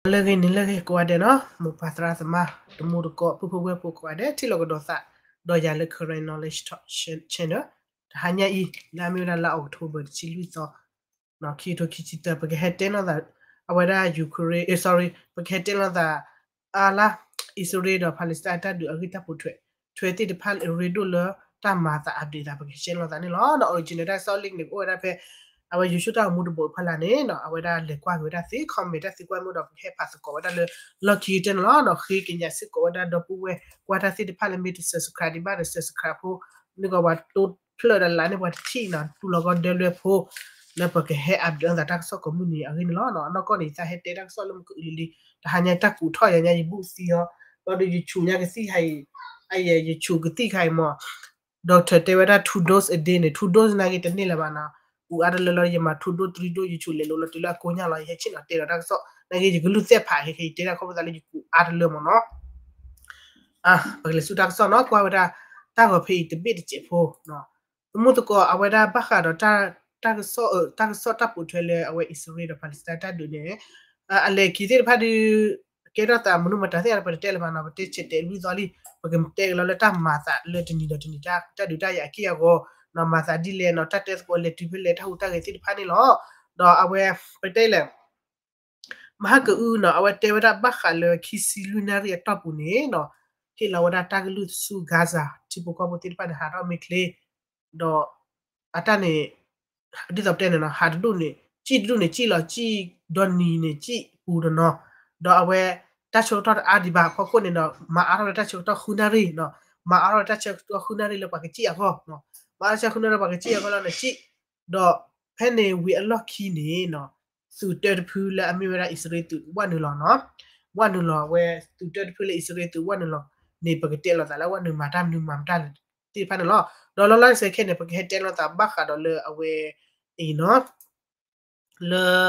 လၢဂ့ၤန့ၣ်လၢဂ့ၤကိးဂၤဒဲးနီၤ, မိၢ်ပၢ်သရၣ်သမါ တမူတကိး ပုၢ်ဖိဝဲၢ်ဖိကိးဂၤဒဲး ထံၣ်လိာ်ကဒီးသး ဒီးယၤလၢ Karen Knowledge Talk Channel တဟါညါအံၤ လၢအမ့ၢ်ဝဲဒၣ်လါအီးကထိဘၢၣ် တဆံလွံၢ်သီ ခံကထိခံဆံသၢ ပကဟဲတဲလိာ်သး အဝဲဒၣ် Ukraine, sorry, ပကဟဲတဲလိာ်သး အါလါ အံၣ်စရ့လးဒီး Palestine အတၢ်ဒုးအဂ့ၢ်တၢ်ပိာ်ထွဲ ထွဲသ့ၣ်တဖၣ်အရ့ဒိၣ်လၢတၢ်မၤသး update သး ပကဟဲတဲလိာ်သးန့ၣ်လီၤ. ဒီး original တၢ်ကစီၣ် link န့ၣ် ကအိၣ်ဝဲဒၣ်ဖဲ အဝဲ YouTube တၢ်ဂီၤမူတဘိးအဖီလာ်န့ၣ်နီၤ အဝဲဒၣ်လဲၤကွၢ်က့ၤဝဲဒၣ်သ့ comment တၢ်သံကွၢ်မ့ၢ်ဒီး ပကဟဲဖးသကိးဝဲဒၣ်လၢ လီၢ်ခံကတၢၢ်န့ၣ်လီၤ. ဒီးဃ့ကညးစ့ၢ်ကီးဝဲဒၣ်ဒီပုၢ်ဝဲၢ် ကွၢ်တၢ်သ့ၣ်တဖၣ်လၢမ့ၢ်တ subscribe ဒံးဘၣ်ဒီး subscribe ဖိ န့ၢ်ကီးပှၤတိဖျၢၣ်ဒီးလၢန့ၢ်ပှၤတထံၣ်နီၤ တူၢ်လီၤကီၢ်ဒၢလွဲၢ်ဖိ လၢပကဟဲ update သးတၢ်ကစီၣ်ကိးမုၢ်နံၤအဂ့ၢ်န့ၣ်လီၤ. အနီၢ်ကီၢ်န့ၣ် ယသးဟဲတဲတၢ်ကစီၣ်လၢမုၢ်ကအုလံလံ တဟါညါတၢ်ကူးထီၣ်ယၤညါ ယဘူးသံအီၤ ဒီးယဆူးညါကသံၣ်ဟါအံၤ အယဲ ယဆူးကသံၣ်ခါအံၤမ့ၢ် doctor တဲဝဲဒၣ် two dose a day န့ၣ် two dose နာ်က့တန့ၢ်လၢၤဘၣ်နီၤ, အူအါတလၢလီၤ ယမၤ two dose three dose ယဆူးလဲၤလိၤလီၤတုၤလၢအကိညၢ်လီၤ ယဟဲဆ့ၣ်နီၤတဲဒီးတၢ်ကစီၣ် နာ်က့ယကလုၢ်သဲၣ်ဖး ဟဲက့ၤယတဲတၢ်ခီဖျိသးလၢယကူးအါတလၢမ့ၢ်နီၤ ပကလဲၤဆူတၢ်ကစီၣ်နီၤ ကွၢ်ဝဲဒၣ် တၢ်ဂီၤဖဲအံၤတဘ့ၣ်တစဲးဖိ သမူသကိးအဝဲဒၣ်ဘၣ်ဃးဒီး တၢ်ကစီၣ် တၢ်ကစီၣ်တၢ်ပိာ်ထွဲလၢအဝဲအံၣ်စရ့လးဒီး Palestine တၢ်ဒုးန့ၣ် အလဲၤခံသ့ၣ်တဖၣ်ဒုး ကဲထီၣ်သးမနုၤမတၤသ့ၣ် ပတတဲလၢၤဘၣ်နီၤ ပတဲဆဲးတဲလွံၢ်သီလံ ပကတဲက့ၤလီၤလၢတၢ်မၤသးလၢတနံၤဒီးတနံၤ တၢ်ဒုးတၢ်ယၤအက့ၢ်အဂီၤ နီၤမၤသးဒ်လဲၣ်နီၤ တၢ်တဲသကိးလဲၤတုၤဖဲလဲၣ် တၢ်ဟူးတၢ်ဂဲၤသ့ၣ်တဖၣ်န့ၣ်လီၤ. ဒီးအဝဲ ပတဲလဲၣ် မဟါကအုနီၤ အဝဲတဲဝဲဒၣ်ဘၣ်ဃးလၢခံဆံလွံၢ်နၣ်ရံၣ်အတီၢ်ပူၤန့ၣ်နီၤ ဟ့ၣ်လီၤဝဲဒၣ်တၢ်ကလုၢ်ဆူ Gaza ထံဖိကီၢ်ဖိသ့ၣ်တဖၣ်န့ၣ် ဟးထီၣ်မ့ၢ်ချ့ ဒီး အတၢ်န့ၣ် ဒ်သိးပတဲန့ၣ်နီၤ ဟးတဒူၣ်န့ၣ် စံၣ်တဒူၣ်န့ၣ် စံၣ်လီၤစံၣ်ဒီနံၤန့ၣ် စံၣ်ပူၤတနီၤ ဒီးအဝဲ တၢ်ဆၢကတီၢ်တအါဒံးဘၣ်အဖီခိၣ်န့ၣ်ဒီး မၤအါထီၣ်လၢတၢ်ဆၢကတီၢ်ဃုနၣ်ရံၣ်နီၤ မၤအါထီၣ်လၢတၢ်ဆၢကတီၢ်ဃုနၣ်ရံၣ်လၢပှၤကစံၣ်အဂီၢ် မၤအါထီၣ်တၢ်ဆၢကတီၢ်ဃုနၣ်ရံၣ်လၢပှၤကစံၣ်အဂီၢ်လီၤန့ၣ်စံၣ် ဒီးဖဲန့ၣ်ဝံၤအလီၢ်ခံန့ၣ်နီၤ သုးတၢတဖုလၢအမ့ၢ်ဝဲဒၣ်အံၣ်စရ့လးသုးဝဲနုာ်လီၤနီၤ ဝဲနုာ်လီၤဝဲ သုးတၢတဖုလၢအံၣ်စရ့လးသုးဝဲနုာ်လီၤန့ၣ် ပကတဲလိာ်သးလၢဝဲနုာ်မၤတၢ်မနုၤမၤမတၢ်လၢသ့ၣ်တဖၣ်န့ၣ်လီၤ. ဒီးလီၤလီၤဆဲးခဲန့ၣ် ပကဟဲတဲလိာ်သးဘၣ်ဃးဒီးလၢအဝဲအံၤနီၤ လၢ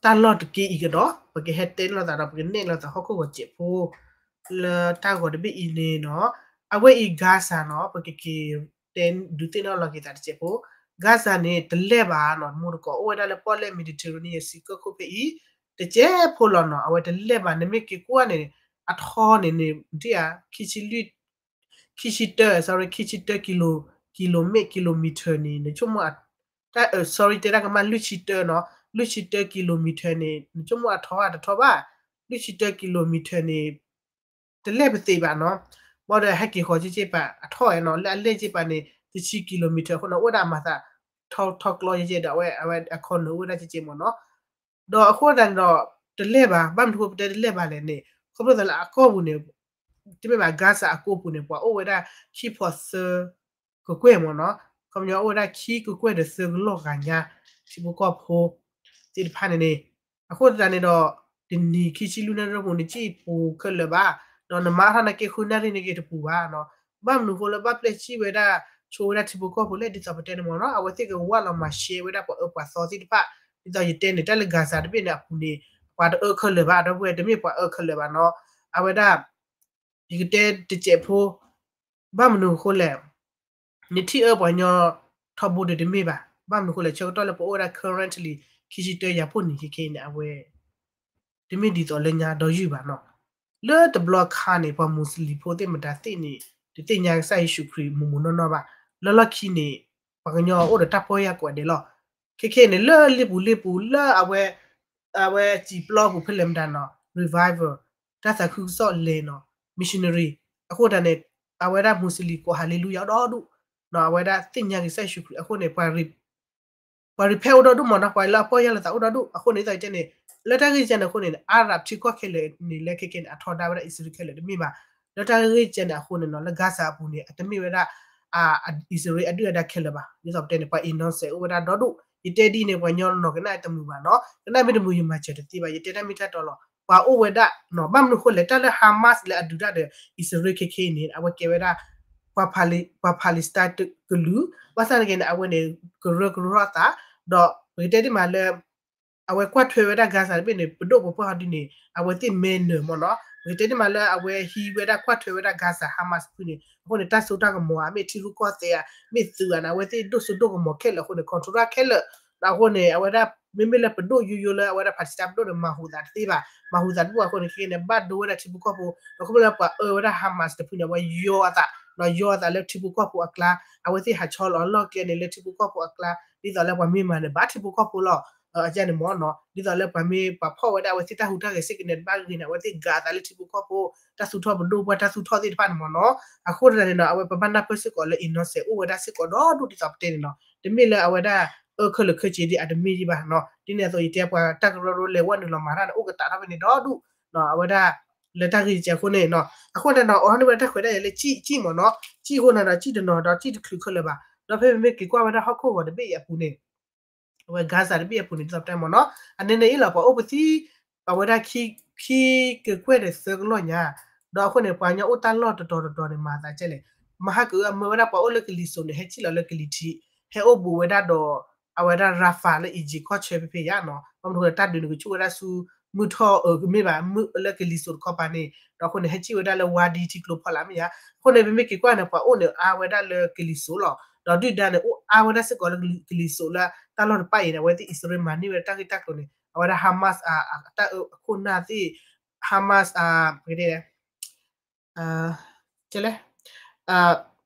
တၢ်လီၢ်တက့ၢ်အံၤကဒီး ပကဟဲတဲလိာ်သးဒီး ပကနဲၣ်လိာ်သးဟီၣ်ခိၣ်ဂီၤစဲးဖိ လၢတၢ်ဂီၤတဘ့ၣ်အံၤန့ၣ်နီၤ အဝဲအံၤ Gaza နီၤ ပကက့ၤတဲဒုးသ့ၣ်နီၣ်လီၤက့ၤသးတစဲးဖိ Gaza န့ၣ် တလဲၢ်ဘၣ်နီၤ မူတကိးအိၣ်ဝဲဒၣ်လၢပီၣ်လဲၣ် Mediterranean Sea ကီၢ်ခိၣ်ဖဲအံၤ တစဲးဖိလီၤနီၤ အဝဲတလဲၢ်ဘၣ် နမ့ၢ်က့ၤကွၢ်န့ၣ် အထီန့ၣ်န့ၣ် ဒ်ဧါ ခံဆံလွံၢ် ခံဆံတၢ sorry ခံဆံတၢ ကံလိ ကံလိမ့ၢ် ကံလိမံထၢန့ၣ် နဆိကမိၣ် sorry တဲဒၣ်ကမၣ်လွံၢ်ဆံတၢနီၤ လွံၢ်ဆံတၢ ကံလိမံထၢန့ၣ် နဆိကမိၣ်အထီဧါတထီဘၣ် လွံၢ်ဆံတၢ ကံလိမံထၢန့ၣ် တလဲၢ်ပသ့ဘၣ်နီၤ ဘၣ်ဒီးဟဲက့ၤဃီၤက့ၤပာ်အထီၣ်နီၤ လၢအလဲၢ်က့ၤပာ်န့ၣ် တဆံ ကံလိမံထၢအဃိန့ၣ် အိၣ်ဝဲဒၣ်အမၤသး ထီ ထီကျီက့ၤဒီး အဝဲ အဝဲအခီနုာ်အိၣ်ဝဲဒၣ်က့ၤမ့ၢ်နီၤ ဒီးအဃိသတးန့ၣ်ဒီး တလဲၢ်ဘၣ် ဘၣ်မနုၤဃိပတဲတလဲၢ်ဘၣ်လဲၣ်န့ၣ် ခီဖျိသးလၢအကီၢ်ပူၤန့ၣ် တမ့ၢ်ဘၣ် Gaza အကီၢ်ပူၤန့ၣ် ပှၤအိၣ်ဝဲဒၣ်ခံဖီသၢကကွဲၢ်မ့ၢ်နီၤ ခီပညီအိၣ်ဝဲဒၣ်ခံကကွဲၢ်ဒီးသၢကလီၢ်ဂၤညါ ထံဖိကီၢ်ဖိသ့ၣ်တဖၣ်န့ၣ်န့ၣ် အဃိသတးန့ၣ်ဒီး တနံၤခံဆံလွံၢ်နၣ်ရံၣ်ပူၤန့ၣ် စံၣ်ပူၤခဲလၢာ်ဘၣ် ဒီးနမၤအါထီၣ်နာ်က့ဃုနၣ်ရံၣ်န့ၣ်က့တပူၤဘၣ်နီၤ ဘၣ်မနုၤဃိလၢဘၣ်ပျဲၢ်စံၣ်ဝဲဒၣ် ဆိဝဲဒၣ်ထံဖိကီၢ်ဖိလဲၣ် ဒ်သိးပတဲန့ၣ်မ့ၢ်နီၤ အဝဲသ့ၣ်ကဝၢ်လီၤမၤရှဲဝဲဒၣ်ပှၤအၢပှၤသီသ့ၣ်တဖၣ် ဒ်သိးယတဲန့ၣ် တၢ်လၢ Gaza တဘ့ၣ်န့ၣ်အပူၤန့ၣ် ပှၤတအၢခဲလၢာ်ဘၣ် ဒီပုၢ်ဝဲၢ်တမ့ၢ်ပှၤအၢခဲလၢာ်ဘၣ်နီၤ အဝဲဒၣ် ယကတဲတစဲးဖိ ဘၣ်မနုၤအဃိလဲၣ် နထံၣ်အၢပှၤကညီထီဘိဒံးတမ့ၢ်ဘၣ် ဘၣ်မနုၤအဃိလဲၣ် ဆၢကတီၢ်လၢပအိၣ်ဝဲဒၣ် currently ခံဆံတၢယၤပိၢ်နံၤခဲခဲအံၤန့ၣ် အဝဲ တမ့ၢ်ဒ်သိးလၢညါဒီးယုၢ်ဘၣ်နီၤ လၢတဘျီခါန့ၣ် ပှၤမူးစလ့ၣ်ဖိသ့ၣ်မတၤသ့ၣ်န့ၣ် တသ့ၣ်ညါကစၢ်ယ့ၣ်ၡူးခရံာ်မူးမူးနီၢ်နီၢ်ဘၣ် လၢလီၢ်ခံန့ၣ် ပှၤကညီအိၣ်ဒီးတၢ်ပီၢ်ယၢ်ကိးဂၤဒဲးလီၤ ခဲခဲအံၤန့ၣ် လၢလ့ပူၤလ့ပူၤလၢအဝဲ အဝဲစံာ်ပျီပူၤဖဲလဲၣ်မတၤနီၤ revival တၢ်သးခုကစီၣ်လဲၤနီၤ missionary အဃိသတးန့ၣ် အဝဲဒၣ်မူးစလ့ၣ်ကိးဟးလ့လူယၤအိၣ်ဒီဒူၣ် အဝဲဒၣ်သ့ၣ်ညါက့ၤကစၢ်ယ့ၣ်ၡူးခရံာ်အဃိန့ၣ် ပှၤ repent အိၣ်ဒီဒူၣ်မ့ၢ်နီၤ ပှၤလၢအပီၢ်ယၢ်လိာ်သးအိၣ်ဒီဒူၣ် အဃိန့ၣ် ဒ်သိးယတဲန့ၣ် လၢတၢ်ဂ့ၢ်ကဲန့ၣ်အဃိန့ၣ် အၤရၣ်ထံကီၢ်ခဲလၢာ်န့ၣ် လၢခဲခဲန့ၣ် အထီဒါဝဲဒၣ်အံၣ်စရ့လးခဲလၢာ်တမ့ၢ်ဘၣ် လၢတၢ်ဂ့ၢ်ကဲန့ၣ်အဃိန့ၣ်နီၤ လၢ Gaza အပူၤန့ၣ် အတမ့ၢ်ဝဲဒၣ် အံၣ်စရ့လးအဒုၣ်အဒါခဲလၢာ်ဘၣ် ဒ်သိးပတဲန့ၣ် ပှၤ innocent အိၣ်ဝဲဒၣ်ဒီဒူၣ် ယတဲဒ်န့ၣ် ပှၤကညီနီၢ်ကနၣ်တမုာ်ဘၣ်နီၤ ကနၣ်မ့ၢ်တမုာ်ယမၤစၢၤတသ့ဘၣ် ယတဲတၢ်မ့ၢ်တၢ်တီလီၤ ပှၤအိၣ်ဝဲဒၣ်နီၤ ဘၣ်မနုၤအဃိလဲၣ် တၢ်လၢ Hamas လၢအဒုးတၢ်ဒီး အံၣ်စရ့လးခဲခဲအံၤန့ၣ် အဝဲကဲဝဲဒၣ် ပှၤ Palestine တကလုာ် ဘၣ်ဆၣ်သနာ်က့န့ၣ် အဝဲန့ၣ် ကရၢကရိအသး ဒီးပကတဲဒ်မးလၢ အဝဲကွၢ်ထွဲဝဲဒၣ် Gaza တဘ့ၣ်န့ၣ် ပဒိၣ်ပပှၢ်ဟီဒ်န့ၣ် အဝဲသ့ၣ်မဲနၢၤမ့ၢ်နီၤ ပကတဲဒ်မးလၢအဝဲဟံးဝဲဒၣ်ကွၢ်ထွဲဝဲဒၣ် Gaza Hamas ဖုန့ၣ် အဃိန့ၣ် တၢ်စိတၢ်ကမီၤဧါ မ့ၢ်ထံရူၢ်ကီၢ်သဲးဧါ မ့ၢ်သုးဧါန့ၣ် အဝဲသ့ၣ်ဒိၣ်စိဒိၣ်ကမီၤခဲလၢာ်အဃိန့ၣ် control ခဲလၢာ် ဒီးအဃိန့ၣ် အဝဲဒၣ် မ့မ့ၢ်လၢပဒိၣ်ယိယိလၢအဝဲဒၣ် Palestine ပဒိၣ်န့ၣ် မၤဟူးသးတသ့ဘၣ်, မၤဟူးသးတဘူၣ်အဃိန့ၣ် ခဲကနံၣ်န့ၣ် ဘၣ်ဒိဝဲဒၣ်ထံဖိကီၢ်ဖိ, ဒီးခီဖျိလၢပှၤအၢဝဲဒၣ် Hamas တဖုန့ၣ် အဝဲယီအသး, ဒီးယီအသးလၢထံဖိကီၢ်ဖိအကျါ, အဝဲသ့ၣ်ဟးဆီလီၤအလီၢ်ကျဲန့ၣ် လၢထံဖိကီၢ်ဖိအကျါ, ဒ်သိးလၢပှၤမ့ၢ်မၤန့ၣ် ဘၣ်ထံဖိကီၢ်ဖိလီၤ. အကန့ၣ်မ့ၢ်နီၤ ဒ်သိးလၢပှၤမ့ၢ်ပှၤဖီၣ်ဝဲဒၣ် အဝဲသ့ၣ်တၢ်ဟူးတၢ်ဂဲၤစ့ၢ်ကီးန့ၣ် တဘၣ်ဂ့ၤန့ၣ် အဝဲသ့ၣ်ဂၤအသးလၢထံဖိကီၢ်ဖိ တၢ်သူၣ်ထီၣ်ပဒိၣ်ပှၢ်တၢ်သူၣ်ထီၣ်သ့ၣ်တဖၣ်န့ၣ်မ့ၢ်နီၤ. အဃိသတးန့ၣ်နီၤ အဝဲပဘၣ်နၢ်ပၢၢ်စ့ၢ်ကီးလၢ innocent အိၣ်ဝဲဒၣ်စ့ၢ်ကီးဒီဒူၣ်ဒ်သိးပတဲန့ၣ်နီၤ. တမ့ၢ်လၢအဝဲဒၣ် အၢခဲလၢာ်ခဲဆ့ဒ်အတမ့ၢ်ဒံးဘၣ်နီၤ. ဒ်န့ၣ်အသိးယတဲပှၤတၢ်ကရၢကရိလဲၤဝဲနုာ်လီၤမၤတၢ်န့ၣ် အိၣ်ကတးထီၣ်ဖဲန့ၣ်ဒီဒူၣ်နီၤ အဝဲဒၣ် လၢတၢ်ဂ့ၢ်ကဲအဃိန့ၣ်နီၤ. အဃိန့ၣ်နီၤ အီၤန့ၢ်ဝဲဒၣ်တၢ်ခွဲးဒၣ်ယဲလၢကၠံၣ်ကၠံၣ်မ့ၢ်နီၤ, ကၠံၣ်အဃိန့ၣ်ဒီး ကၠံၣ်တနီၤဒီးကၠံၣ်တချုးခဲလၢာ်ဘၣ်. ဒီးဖဲပမ့ၢ်က့ၤကွၢ်ဝဲဒၣ်ဟီၣ်ခိၣ်ဂီၤတဘ့ၣ်အံၤအပူၤန့ၣ် အဝဲ Gaza တဘ့ၣ်အပူၤန့ၣ် ဒ်သိးပတဲမ့ၢ်နီၤ အန့ၣ်န့ၣ်အံၤလီၤ ပှၤအိၣ်ပသံ အဝဲဒၣ် ခံကကွဲၢ်ဒီးသၢကလီၢ်ညါ, ဒီးအဃိန့ၣ် ပှၤကညီအိၣ်တၢ်လီၢ်တတီၤတတီၤန့ၣ် မၤသးကဲလဲၣ်. မဟါကအုအမၢဝဲဒၣ်ပှၤအိၣ်လၢကလံၤစိးန့ၣ် ဟဲကၠံၣ်လီၤလၢကလံၤထံး, ဟဲအိၣ်ဘူးဝဲဒၣ်ဒီး အဝဲဒၣ် Rafah လၢ Egypt ကီၢ်ဆၢဖဲဖဲယါနီၤ. ဘၣ်မနုၤဃိလၢတၢ်ဒုးန့ၣ် ကဆူၣ်ဝဲဒၣ်ဆူ မုၢ်ထီၣ်အမ့ၢ်ဘၣ် မုၢ်လၢကလံၤစိးတခီပၤန့ၣ်, ဒီးအဃိန့ၣ် ဟဲကၠံၣ်ဝဲဒၣ်လၢ Wadi ထံကျိဖီလာ်မ့ၢ်ယါ. အဃိန့ၣ် ပမ့ၢ်က့ၤကွၢ်န့ၣ် ပှၤအိၣ်န့ၣ်အါဝဲဒၣ်လၢကလံၤစိးလီၤ. ဒီးဒုၣ်ဒါန့ၣ် အိၣ်အါဝဲဒၣ်စ့ၢ်ကီးလၢကလံၤစိးလၢတၢ်လီၢ်တဖၣ်အံၤန့ၣ် အဝဲသ့ၣ်အံၣ်စရ့လးမၤန့ၢ်ဝဲဒၣ်တၢ်ဂ့ၢ်တၢ်ကျိၤန့ၣ် အဝဲဒၣ် Hamas အတၢ်အၢအခိၣ်နၢ်သ့ၣ် Hamas ပကတဲ ကဲလဲၣ်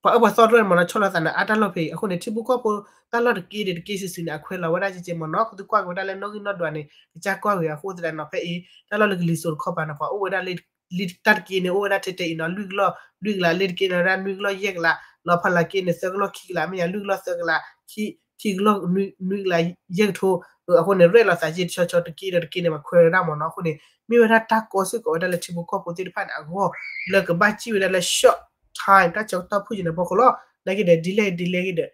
ပှၤအၢပှၤသီတဖၣ်န့ၣ်မ့ၢ်နီၤ ဆီၣ်လီၤသးန့ၣ် အါတၢ်လီၢ်ဖဲအံၤ အဃိန့ၣ် ထံဖိကီၢ်ဖိ တၢ်လီၢ်တက့ၢ်ဒီးတက့ၢ်စုာ်စုာ်န့ၣ် အခွဲးလီၤဝဲဒၣ်ကဲကဲမ့ၢ်နီၤ. သုကွၢ်က့ၤဝဲဒၣ်လၢနီၣ်ဂံၢ်နီၣ်ဒွးန့ၣ် ကစၢ်ကွၢ်ဂ့ၤအဃိသတးနီၤ ဖဲအံၤ တၢ်လီၢ်လၢကလံၤစိးတခီပၤန့ၣ် ပှၤအိၣ်ဝဲဒၣ်လၢ လံာ်တၢ်တက့ၢ်န့ၣ် အိၣ်ဝဲဒၣ်ထဲထဲအံၤနီၤ လွံၢ်ကလီၢ် လွံၢ်ကလး လၢတက့ၢ်န့ၣ်ဝဲဒၣ် နွံကလီၢ်ယဲၢ်ကလး လီၤဖးလၢက့ၢ်န့ၣ် သၢကလီၢ်ခံကလး မ့ၢ်ယါ လွံၢ်ကလီၢ်သၢကလး ခံကလီၢ် နွံကလးယဲၢ်ကထိ အဃိန့ၣ် ရဲၣ်လီၤသးက့ၤတဆီဆီတက့ၢ်ဒီးတက့ၢ်န့ၣ် ပှၤခွဲးဝဲဒၣ်မ့ၢ်နီၤ. အဃိန့ၣ် မ့ၢ်ဝဲဒၣ်တၢ်ကီစ့ၢ်ကီးဝဲဒၣ်လၢထံဖိကီၢ်ဖိသ့ၣ်တဖၣ်န့ၣ်အဂီၢ် လၢကဘၣ်ကၠံၣ်ဝဲဒၣ်လၢ short time တၢ်ဆၢကတီၢ်ဖုၣ်က့ၤန့ၣ် ဖီခိၣ်လီၤ. နာ်က့ဒီး delay delay က့ၤဒီး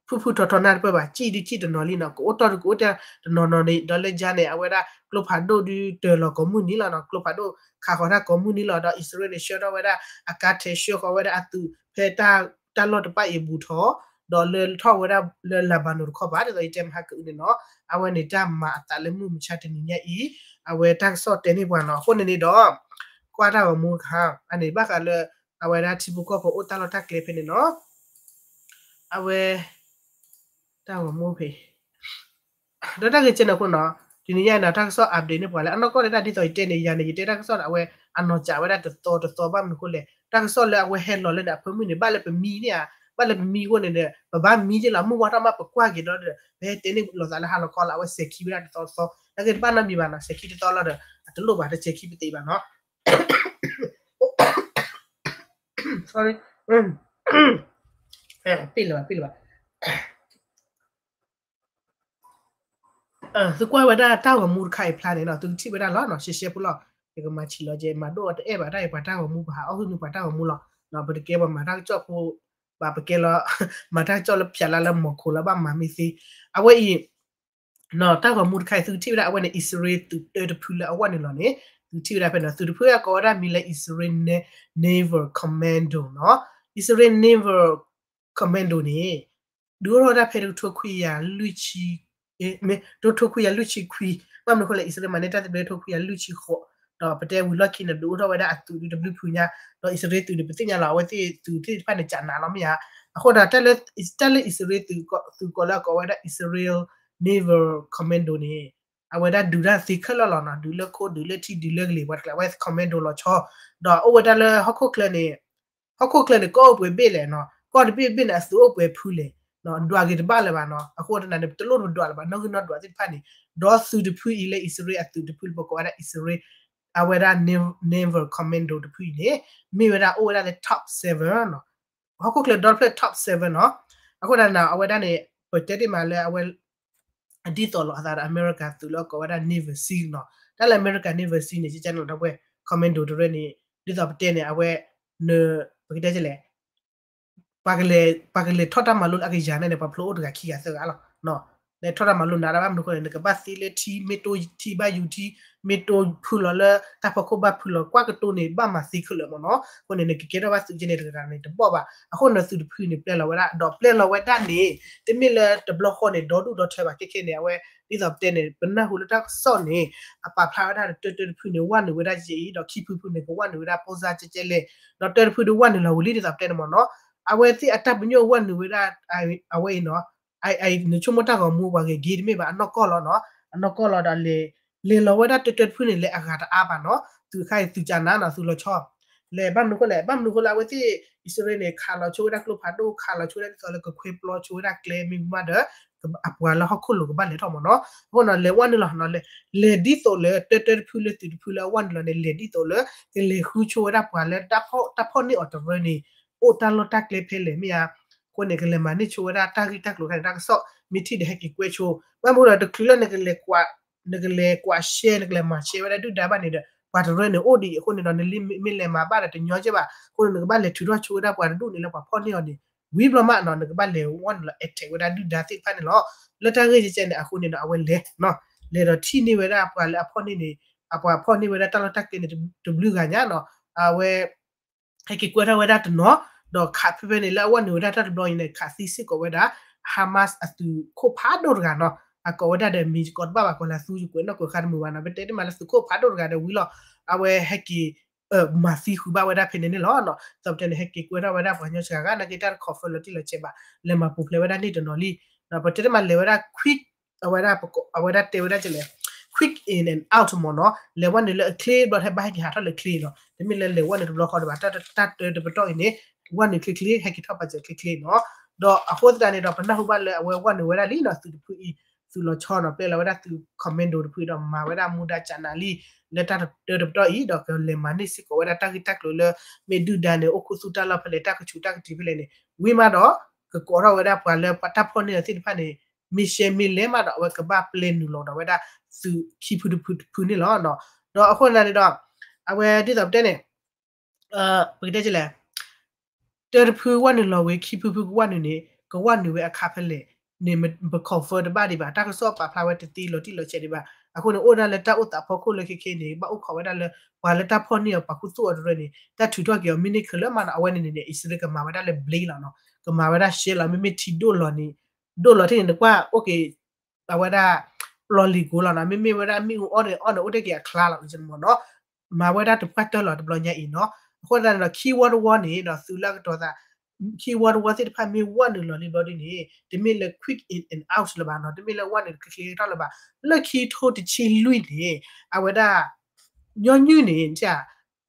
ဖုၣ်ဖုၣ်ထီထီနၢ်တပၢၢ်ဘၣ် ကၠံၣ်ဒုးကၠံၣ်တနီၤလံနီၤ ကအိၣ်တီၢ်ဒုးကအိၣ်တီၢ်တနီၤနီၤန့ၣ် ဒီးလၢယါန့ၣ် အဝဲဒၣ်ကျိဖးဒိၣ်ဒုးတၢၤလီၤကိးမုၢ်နံၤလီၤနီၤ ကျိဖးဒိၣ်ခးဃီၤတၢ်ကိးမုၢ်နံၤလီၤ ဒီးအံၣ်စရ့လးန့ၣ် ဆှၢထီၣ်ဝဲဒၣ်အကါထဲး ဆှၢဃီၤဝဲဒၣ်အသုးဖဲတၢ်လီၢ်တဖၣ်အံၤဘူးထီၣ် ဒီးလၢထီၣ်ဝဲဒၣ်လၢ Lebanon တခီပၤ ဒ်သိးယတဲမဟါကအုန့ၣ်နီၤ အဝဲန့ၣ်တၢ်မၤအသးလၢမုၢ်မဆါတနံၤညါအံၤ အဝဲတၢ်ကစီၣ်တဲန့ၢ်ပှၤနီၤ အဃိန့ၣ်န့ၣ်ဒီး ကွၢ်တၢ်ဂီၤမူတခါ အန့ၣ်ဘၣ်ဃးလၢ အဝဲဒၣ်ထံဖိကီၢ်ဖိအိၣ်တၢ်လီၢ်တၢ်ကျဲဖဲန့ၣ်နီၤ အဝဲ တၢ်ဂီၤမူဖဲ ဒီးတၢ်ဂ့ၢ်ကဲန့ၣ်အဃိနီၤ တနံၤညါအံၤနီၤ တၢ်ကစီၣ် update န့ၢ်ပှၤလၢအနီၢ်ကီၢ်ဒၣ်ဒ်သိးယတဲန့ၣ် ယၤန့ၣ် ယတဲတၢ်ကစီၣ်ဒီး အဝဲအနီၢ်ကၠးဝဲဒၣ်တသီတသီ ဘၣ်မနုၤအဃိလဲၣ် တၢ်ကစီၣ်လၢအဝဲဟဲလီၤလၢန့ၣ် အဖၢမုၢ်န့ၣ် ဘၣ်လၢပမံန့ၣ်ဧါ ဘၣ်လၢပမံအဃိန့ၣ်ဒီး ပဘၣ်မံက့ၤလီၤ မုၢ်ဝါထီၣ်မးပကွၢ်က့ၤဒီး ပဟဲတဲန့ၢ်လိာ်သးလၢဟါလီၤခီလီၤ အဝဲစဲးခံဝဲဒၣ်တသီတသီ နာ်က့တဘၣ်နီတမံၤဘၣ်နီၤ စဲးခံတသီလီၤဒီး အတလိၣ်ဘၣ် တစဲးခံပသ့ဘၣ်နီၤ sorry ပ့ၣ်လၢၤဘၣ် ပ့ၣ်လၢၤဘၣ် သုကွၢ်ဝဲဒၣ်တၢ်ဂီၤမူတခါအံၤဖျါန့ၣ်နီၤ သုကထံၣ်ဝဲဒၣ်လီၤနီၤ ရှဲရှဲဖိလီၤ ယကမၤဆံးလီၤကဲ မၤဒိၣ်အီၤတအဲၣ်ဘၣ် တၢ်အံၤပှၤတၢ်ဂီၤမူ ပဟးအီၣ်ဟုၣ်န့ၢ်ပှၤတၢ်ဂီၤမူလီၤ ပတကဲပှၤမၤတၢ်ကစီၣ်ဖိ ဘၣ်ပကဲလီၤ မၤတၢ်ကစီၣ်လၢဖျါလၢလၢမီၤခိၣ်လၢဘၣ်မၤမ့ၢ်သ့ အဝဲအံၤ တၢ်ဂီၤမူတခါအံၤ သုကထံၣ်ဝဲဒၣ် အဝဲန့ၣ် အံၣ်စရ့လးသုးတၢတဖုလၢအဝဲန့ၣ်လီၤန့ၣ် သုကထံၣ်ဝဲဒၣ်ဖဲန့ၣ် သုးတဖုအကိးဝဲဒၣ်မံၤလၢ အံၣ်စရ့လး Naval Commando နီၤ အံၣ်စရ့လး Naval Commando န့ၣ် ဒုးအိၣ်ထီၣ်ဝဲဒၣ်ဖဲတကထိခွံကယၤလွံၢ်ဆံ မ့ၢ် တကထိခွံကယၤလွံၢ်ဆံခွံ ဘၣ်မနုၤအဃိလဲၣ် အံၣ်စရ့လးမၤန့ၢ်တၢ်သဘျ့တကထိခွံကယၤလွံၢ်ဆံဃိး ဒီးပတဲဝံၤလီၢ်ခံန့ၣ် ဒုးအိၣ်ထီၣ်ဝဲဒၣ်အသုးဒုးတဘျုးဖုညါ ဒီးအံၣ်စရ့လးသုးန့ၣ် ပသ့ၣ်ညါလီၤ အဝဲသ့ၣ်သုးသ့ၣ်တဖၣ်န့ၣ် ကနးလီၤမ့ၢ်ဧါ အဃိဒီး တၢ်လၢအံၣ်စရ့လးသုး သုးကိးလၢအကိးဝဲဒၣ် အံၣ်စရ့လး Naval Commando န့ၣ် အဝဲဒၣ်ဒုးတၢ်သ့ခဲလၢာ်လီၤနီၤ ဒုးလၢခိဒုးလၢထံဒုးလၢကလံၤ ပှၤတကျါ အဝဲ commando လီၤဆီ ဒီးအိၣ်ဝဲဒၣ်လၢဟီၣ်ခိၣ်ချၢန့ၣ် ဟီၣ်ခိၣ်ချၢန့ၣ် ကီၢ်အိၣ်ပှဲၤဘ့ၣ်လဲၣ်နီၤ ကီၢ်တဘ့ၣ်ဘ့ၣ်န့ၣ် အသုးအိၣ်ပှဲၤဖုလဲၣ် ဒွးက့ၤတဘၣ်လၢၤဘၣ်နီၤ အဃိတနၤန့ၣ် တလိၣ်တပဒွးလၢၤဘၣ် နီၣ်ဂံၢ်နီၣ်ဒွးသ့ၣ်တဖၣ်န့ၣ် ဒီးသုးတဖုအံၤလၢအံၣ်စရ့လးအသုးတဖုလၢပကိးဝဲဒၣ်အံၣ်စရ့လး အဝဲဒၣ် Naval Commando တဖုအံၤန့ၣ် မ့ၢ်ဝဲဒၣ်အိၣ်ဝဲဒၣ်လၢ top seven နီၤ ဟီၣ်ခိၣ်ချၢဒီတဖျၢၣ် top seven နီၤ အဃိဒၣ်န့ၣ် အဝဲဒၣ်န့ၣ် ပတဲတ့ၢ်မးလၢအဝဲ အဒ်သိးလိာ်အသးဒီးအမဲရကၤသုးလၢကိးဝဲဒၣ် Navy SEAL နီၤ တၢ်လၢအမဲရကၤ Navy SEAL န့ၣ် ကကန့ၣ်ဒီးဝဲ commando တရၢန့ၣ် ဒ်သိးပတဲန့ၣ် အဝဲ န ပကတဲလဲၣ် ပှၤကလဲၤထီၣ်တၢ်မၤလိလၢအကယၤန့ၣ်န့ၣ် ပှၤဖျိအိၣ်တဂၤခံဂၤသၢဂၤလီၤ လဲၤထီၣ်တၢ်မၤလိနးဒၣ်ဘၣ်မနုၤအဃိန့ၣ် နကဘၣ်သ့လၢထံ မ့ၢ်တိၢ်ထံဘၣ်ယူၤထံ မ့ၢ်တိၢ်ဖုလီၤလၢတၢ်ဖီခိၣ်ဘၣ်ဖုလီၤ ကွၢ်ကတိၤန့ၣ် ဘၣ်မၤသ့ခဲလၢာ်မ့ၢ်နီၤ အဃိန့ၣ် နကကဲထီၣ်ဘၣ်သုးကဲန့ၣ်တဂၤဂၤန့ၣ်တဘီၣ်ဘၣ် အဃိန့ၣ်သုးတဖုန့ၣ် ပျဲလီၤဝဲဒၣ် ဒီးပျဲလီၤဝဲဒၣ်န့ၣ် တမ့ၢ်လၢတဘျီဃီန့ၣ် ဒီဒူၣ်ဒီထၢဘၣ် ခဲခဲန့ၣ် အဝဲ ဒ်သိးပတဲန့ၣ် ပနၢ်ဟူလၢတၢ်ကစီၣ်န့ၣ် အပာ်ဖျါဝဲဒၣ်တၢတၢတဖုန့ၣ် ဝဲနုာ်ဝဲဒၣ်ယဲအံၤ ဒီးခံဖုဖုန့ၣ် ကဝဲနုာ်ဝဲဒၣ် ပိၢ်စၢ်ကဲကဲလဲၣ် ဒီးတၢတဖုဒုးဝဲနုာ်လီၤဝံၤလံ ဒ်သိးပတဲန့ၣ်မ့ၢ်နီၤ အဝဲသ့ၣ်အတၢ်ပညိၣ်ဝဲနုာ်ဝဲဒၣ် အဝဲအံၤနီၤ နဆိကမိၣ်တၢ်ဂီၤမူပှၤဂ့ၤဂ့ၤတမ့ၢ်ဘၣ် အနီၢ်ကီၢ်လီၤနီၤ အနီၢ်ကီၢ်လီၤဒီး လဲၤလီၤဝဲဒၣ်တၢတၢတဖုန့ၣ် လဲၤအဂၤတအါဘၣ်နီၤ သုးခါအံၤသုးကၠနၤနီၤ သုးလီၤဆီ လဲၤဘၣ်မနုၤဃိလဲၣ် ဘၣ်မနုၤဃိလၢအဝဲသ့ၣ် အံၣ်စရ့လးန့ၣ် ခးလီၤဆိဝဲဒၣ်ကျိဖးဒိၣ် ခးလီၤဆိဝဲဒၣ်ဒ်သိးလၢကခွဲပျီဆိဝဲဒၣ်ကျဲမ့ၢ်ဝံၤမးဒီး အပှၤလၢဟီၣ်ခိၣ်လိၤကဘၣ်လဲၤထီၣ်မၢ်နီၤ အဃိနီၤ လဲၤဝဲနုာ်လီၤနီၤ လဲၤဒ်သိးလၢ တၢတၢတဖုလၢသုးတဖုလၢအဝဲနုာ်လီၤန့ၣ် လဲၤဒ်သိးလၢ ကလဲၤဃုဆိဝဲဒၣ်ပှၤလၢ တၢ်ဖီၣ်န့ၢ်အီၤတရၢန့ၣ် အိၣ်တၢ်လီၢ်တၢ်ကျဲဖဲလဲၣ်မ့ၢ်ဧါ အဃိန့ၣ် ကလဲၤမၤန့ၢ်ဆိဝဲဒၣ်တၢ်ဂ့ၢ်တၢ်ကျိၤခါန့ၣ် တၢ်ကစီၣ် မ့ၢ်ထံၣ်ဒီးဟဲက့ၤကွဲးဆိ ဘၣ်မနုၤဒီးတချုးလၢ နကလဲၤကွၢ်ရှဲ နကလဲၤမၤရှဲဝဲဒၣ်ဒုၣ်ဒါဘၣ်န့ၣ်ဒီး ပှၤတရၢန့ၣ်အိၣ်ဒံးအဃိန့ၣ်ဒီး နမ့ၢ်လဲၤမၤဘၣ်ဒီးတညီကဲဘၣ် အဃိန့ၣ် နကဘၣ်လဲၤထုးထီၣ်ဆိဝဲဒၣ်ပှၤတဒူၣ်န့ၣ်လၢပှၤဖီၣ်န့ၢ်အီၤန့ၣ် ဝံၤဘျီမးနီၤ နကဘၣ်လဲၤဝဲနုာ်လီၤ attack ဝဲဒၣ်ဒုၣ်ဒါသ့ၣ်တဖၣ်န့ၣ်လီၤ လၢတၢ်ဂ့ၢ်ကဲကဲန့ၣ် အဃိန့ၣ်ဒီးအဝဲလဲၤ လဲၤဒီးထံၣ်န့ၢ်ဝဲဒၣ်ပှၤလၢအဖီၣ်န့ၢ်န့ၣ် အပှၤဖီၣ်န့ၢ်ဝဲဒၣ်တၢ်လီၢ်တၢ်ကျဲန့ၣ် တဘျုးဂၤညါနီၤ အဝဲ ဟဲက့ၤကွဲးထီၣ်ဝဲဒၣ်တနီၤ ဒီးခးဖဲဖဲန့ၣ် လၢအဝဲနုာ်ဝဲဒၣ်တၢ်တဘျီအံၤန့ၣ် ခးသံစ့ၢ်ကီးဝဲဒၣ် Hamas အသုးခိၣ်ဖးဒိၣ်တဂၤနီၤ အကိးဝဲဒၣ်ဒီးမံၤကိးတဘၣ်ဘၣ် ကိးလၢအသူယကွဲးနီၣ်ကွဲးဃါတမုာ်ဘၣ်နီၤ ပတဲတမံၤလၢသုးခိၣ်ဖးဒိၣ်တဂၤဒီးဝံၤလီၤ အဝဲဟဲက့ၤ မၤသံဃုာ်ဘၣ်ဝဲဒၣ်ဖဲန့ၣ်န့ၣ်လီၤ သီးပတဲန့ၣ် ဟဲက့ၤကွဲးထီၣ်ဝဲဒၣ်ပှၤကညီစှၤဂၤ နာ်က့တၢ်တ confirm လီၤတံၢ်လီၤဆဲးဘၣ် လဲၤမၤပူၤဖျဲးဝဲဒၣ်န့ၣ်တနီၤလံ ပတဲတမံၤလဲၤဝဲဒၣ် quick အဝဲဒၣ် အဝဲဒၣ်တဲဝဲဒၣ်ကလဲၣ် quick in and out မၢ်နီၤ လဲၤဝဲနုာ်လၢအချ့ဘျီထဲဘၣ်ဟဲက့ၤဟးထီၣ်လၢချ့နီၤ တမ့ၢ်လၢလဲၤဝဲနုာ်တဘျီဃီဒံးဘၣ် တၢ်တပတီၢ်အံၤန့ၣ် ဝဲနုာ်ချ့ချ့ ဟဲက့ၤထီၣ်ပာ်စၢၤချ့ချ့နီၤ ဒီးအဃိသတးန့ၣ်ဒီး ပနၢ်ဟူဘၣ်လၢအဝဲဝဲနုာ်ဝဲဒၣ်လံနီၤ သုးတဖုအံၤ သုးလီၤဆီနီၤ ပျဲလီၤဝဲဒၣ်သုး commando တဖုဒီးမၤဝဲဒၣ်မူဒါကၠနၤလံ လၢတၢ်တပတီၢ်အံၤ ဒီးကလဲၤမၤန့ၢ်စ့ၢ်ကီးဝဲဒၣ်တၢ်ဂ့ၢ်တၢ်ကျိၤလၢ မ့ၢ်ဒုၣ်ဒါန့ၣ် အိၣ်ခူသူၣ်တၢ်လီၢ်ဖဲလဲၣ် တၢ်ကဆူးတၢ်ကတံၤဖဲလဲၣ်န့ၣ် ဝံၤမးဒီး ကကိးထီၣ်ဝဲဒၣ်ပှၤလၢတၢ်ဖီၣ်န့ၢ်အီၤသ့ၣ်တဖၣ်န့ၣ် မ့ၢ်ရှဲမ့ၢ်လဲၤမးဒီး အဝဲကဘၣ်ပျဲနုာ်လီၤဒီးဝဲဒၣ် သုးခံဖုတဖုတဖုန့ၣ်လီၤ. ဒီးအဃိသတးန့ၣ်ဒီး အဝဲဒ်သိးပတဲန့ၣ် ပကတဲလဲၣ် တၢတဖုဝဲနုာ်လီၤဝံၤ ခံဖုဖုကဝဲနုာ်န့ၣ် ကဝဲနုာ်ဝဲအခါဖဲလဲၣ်န့ၣ် ပ confirm တဘၣ်ဒံးဘၣ် တၢ်ကစီၣ်ပာ်ဖျါဝဲတသ့လီၤတံၢ်လီၤဆဲးဒံးဘၣ်. အဃိန့ၣ် အိၣ်ဒၣ်လၢတၢ်အိၣ်သးဖီခိၣ်လၢခဲခဲန့ၣ် ဘၣ်အိၣ်ခိးဝဲဒၣ်လၢ ပှၤလၢတၢ်ဖီၣ်န့ၢ်အီၤပာ်ခူသူၣ်အီၤတရၢန့ၣ် တၢ်ထုးထီၣ်က့ၤအီၤမ့ၢ်န့ၢ်ခဲလၢာ်မးနီၤ အဝဲန့ၣ်န့ၣ် အံၣ်စရ့လးကမၤဝဲဒၣ်လၢ blame လီၤနီၤ ကမၤဝဲဒၣ်ရှဲလီၤ မ့မ့ၢ်ထံဒိၣ်လီၤန့ၣ် ဒိၣ်လီၤထံၣ်န့ၣ် နကွၢ်အိၣ်က့ၤ အဝဲဒၣ် ပျီလံၤကိလီၤနီၤ မ့မ့ၢ်ဝဲဒၣ်မ့ၣ်အူအီၣ်န့ၣ်အီၣ်န့ၣ် အိၣ်တ့ၢ်က့ၤအချါလီၤ မ့ၢ်နီၤ မၤဝဲဒၣ်တပှၢ်တၢၢ်လီၤတဘျီညါအံၤနီၤ အဃိသတးန့ၣ်ဒီး ခံဝီတဝီန့ၣ်ဒီး သုးလၢအကတီၤသး ခံဝီတဝီသ့ၣ်တဖၣ်မ့ၢ်ဝဲနုာ်လီၤလံဘျီဒ်န့ၣ် တမ့ၢ်လၢ quick in and out လၢၤဘၣ်နီၤ တမ့ၢ်လၢဝဲနုာ်ချ့ချ့ထီၣ်လၢၤဘၣ် လၢခံထိတဆံလွံၢ်န့ၣ် အဝဲဒၣ် ညီနုၢ်န့ၣ် ညီ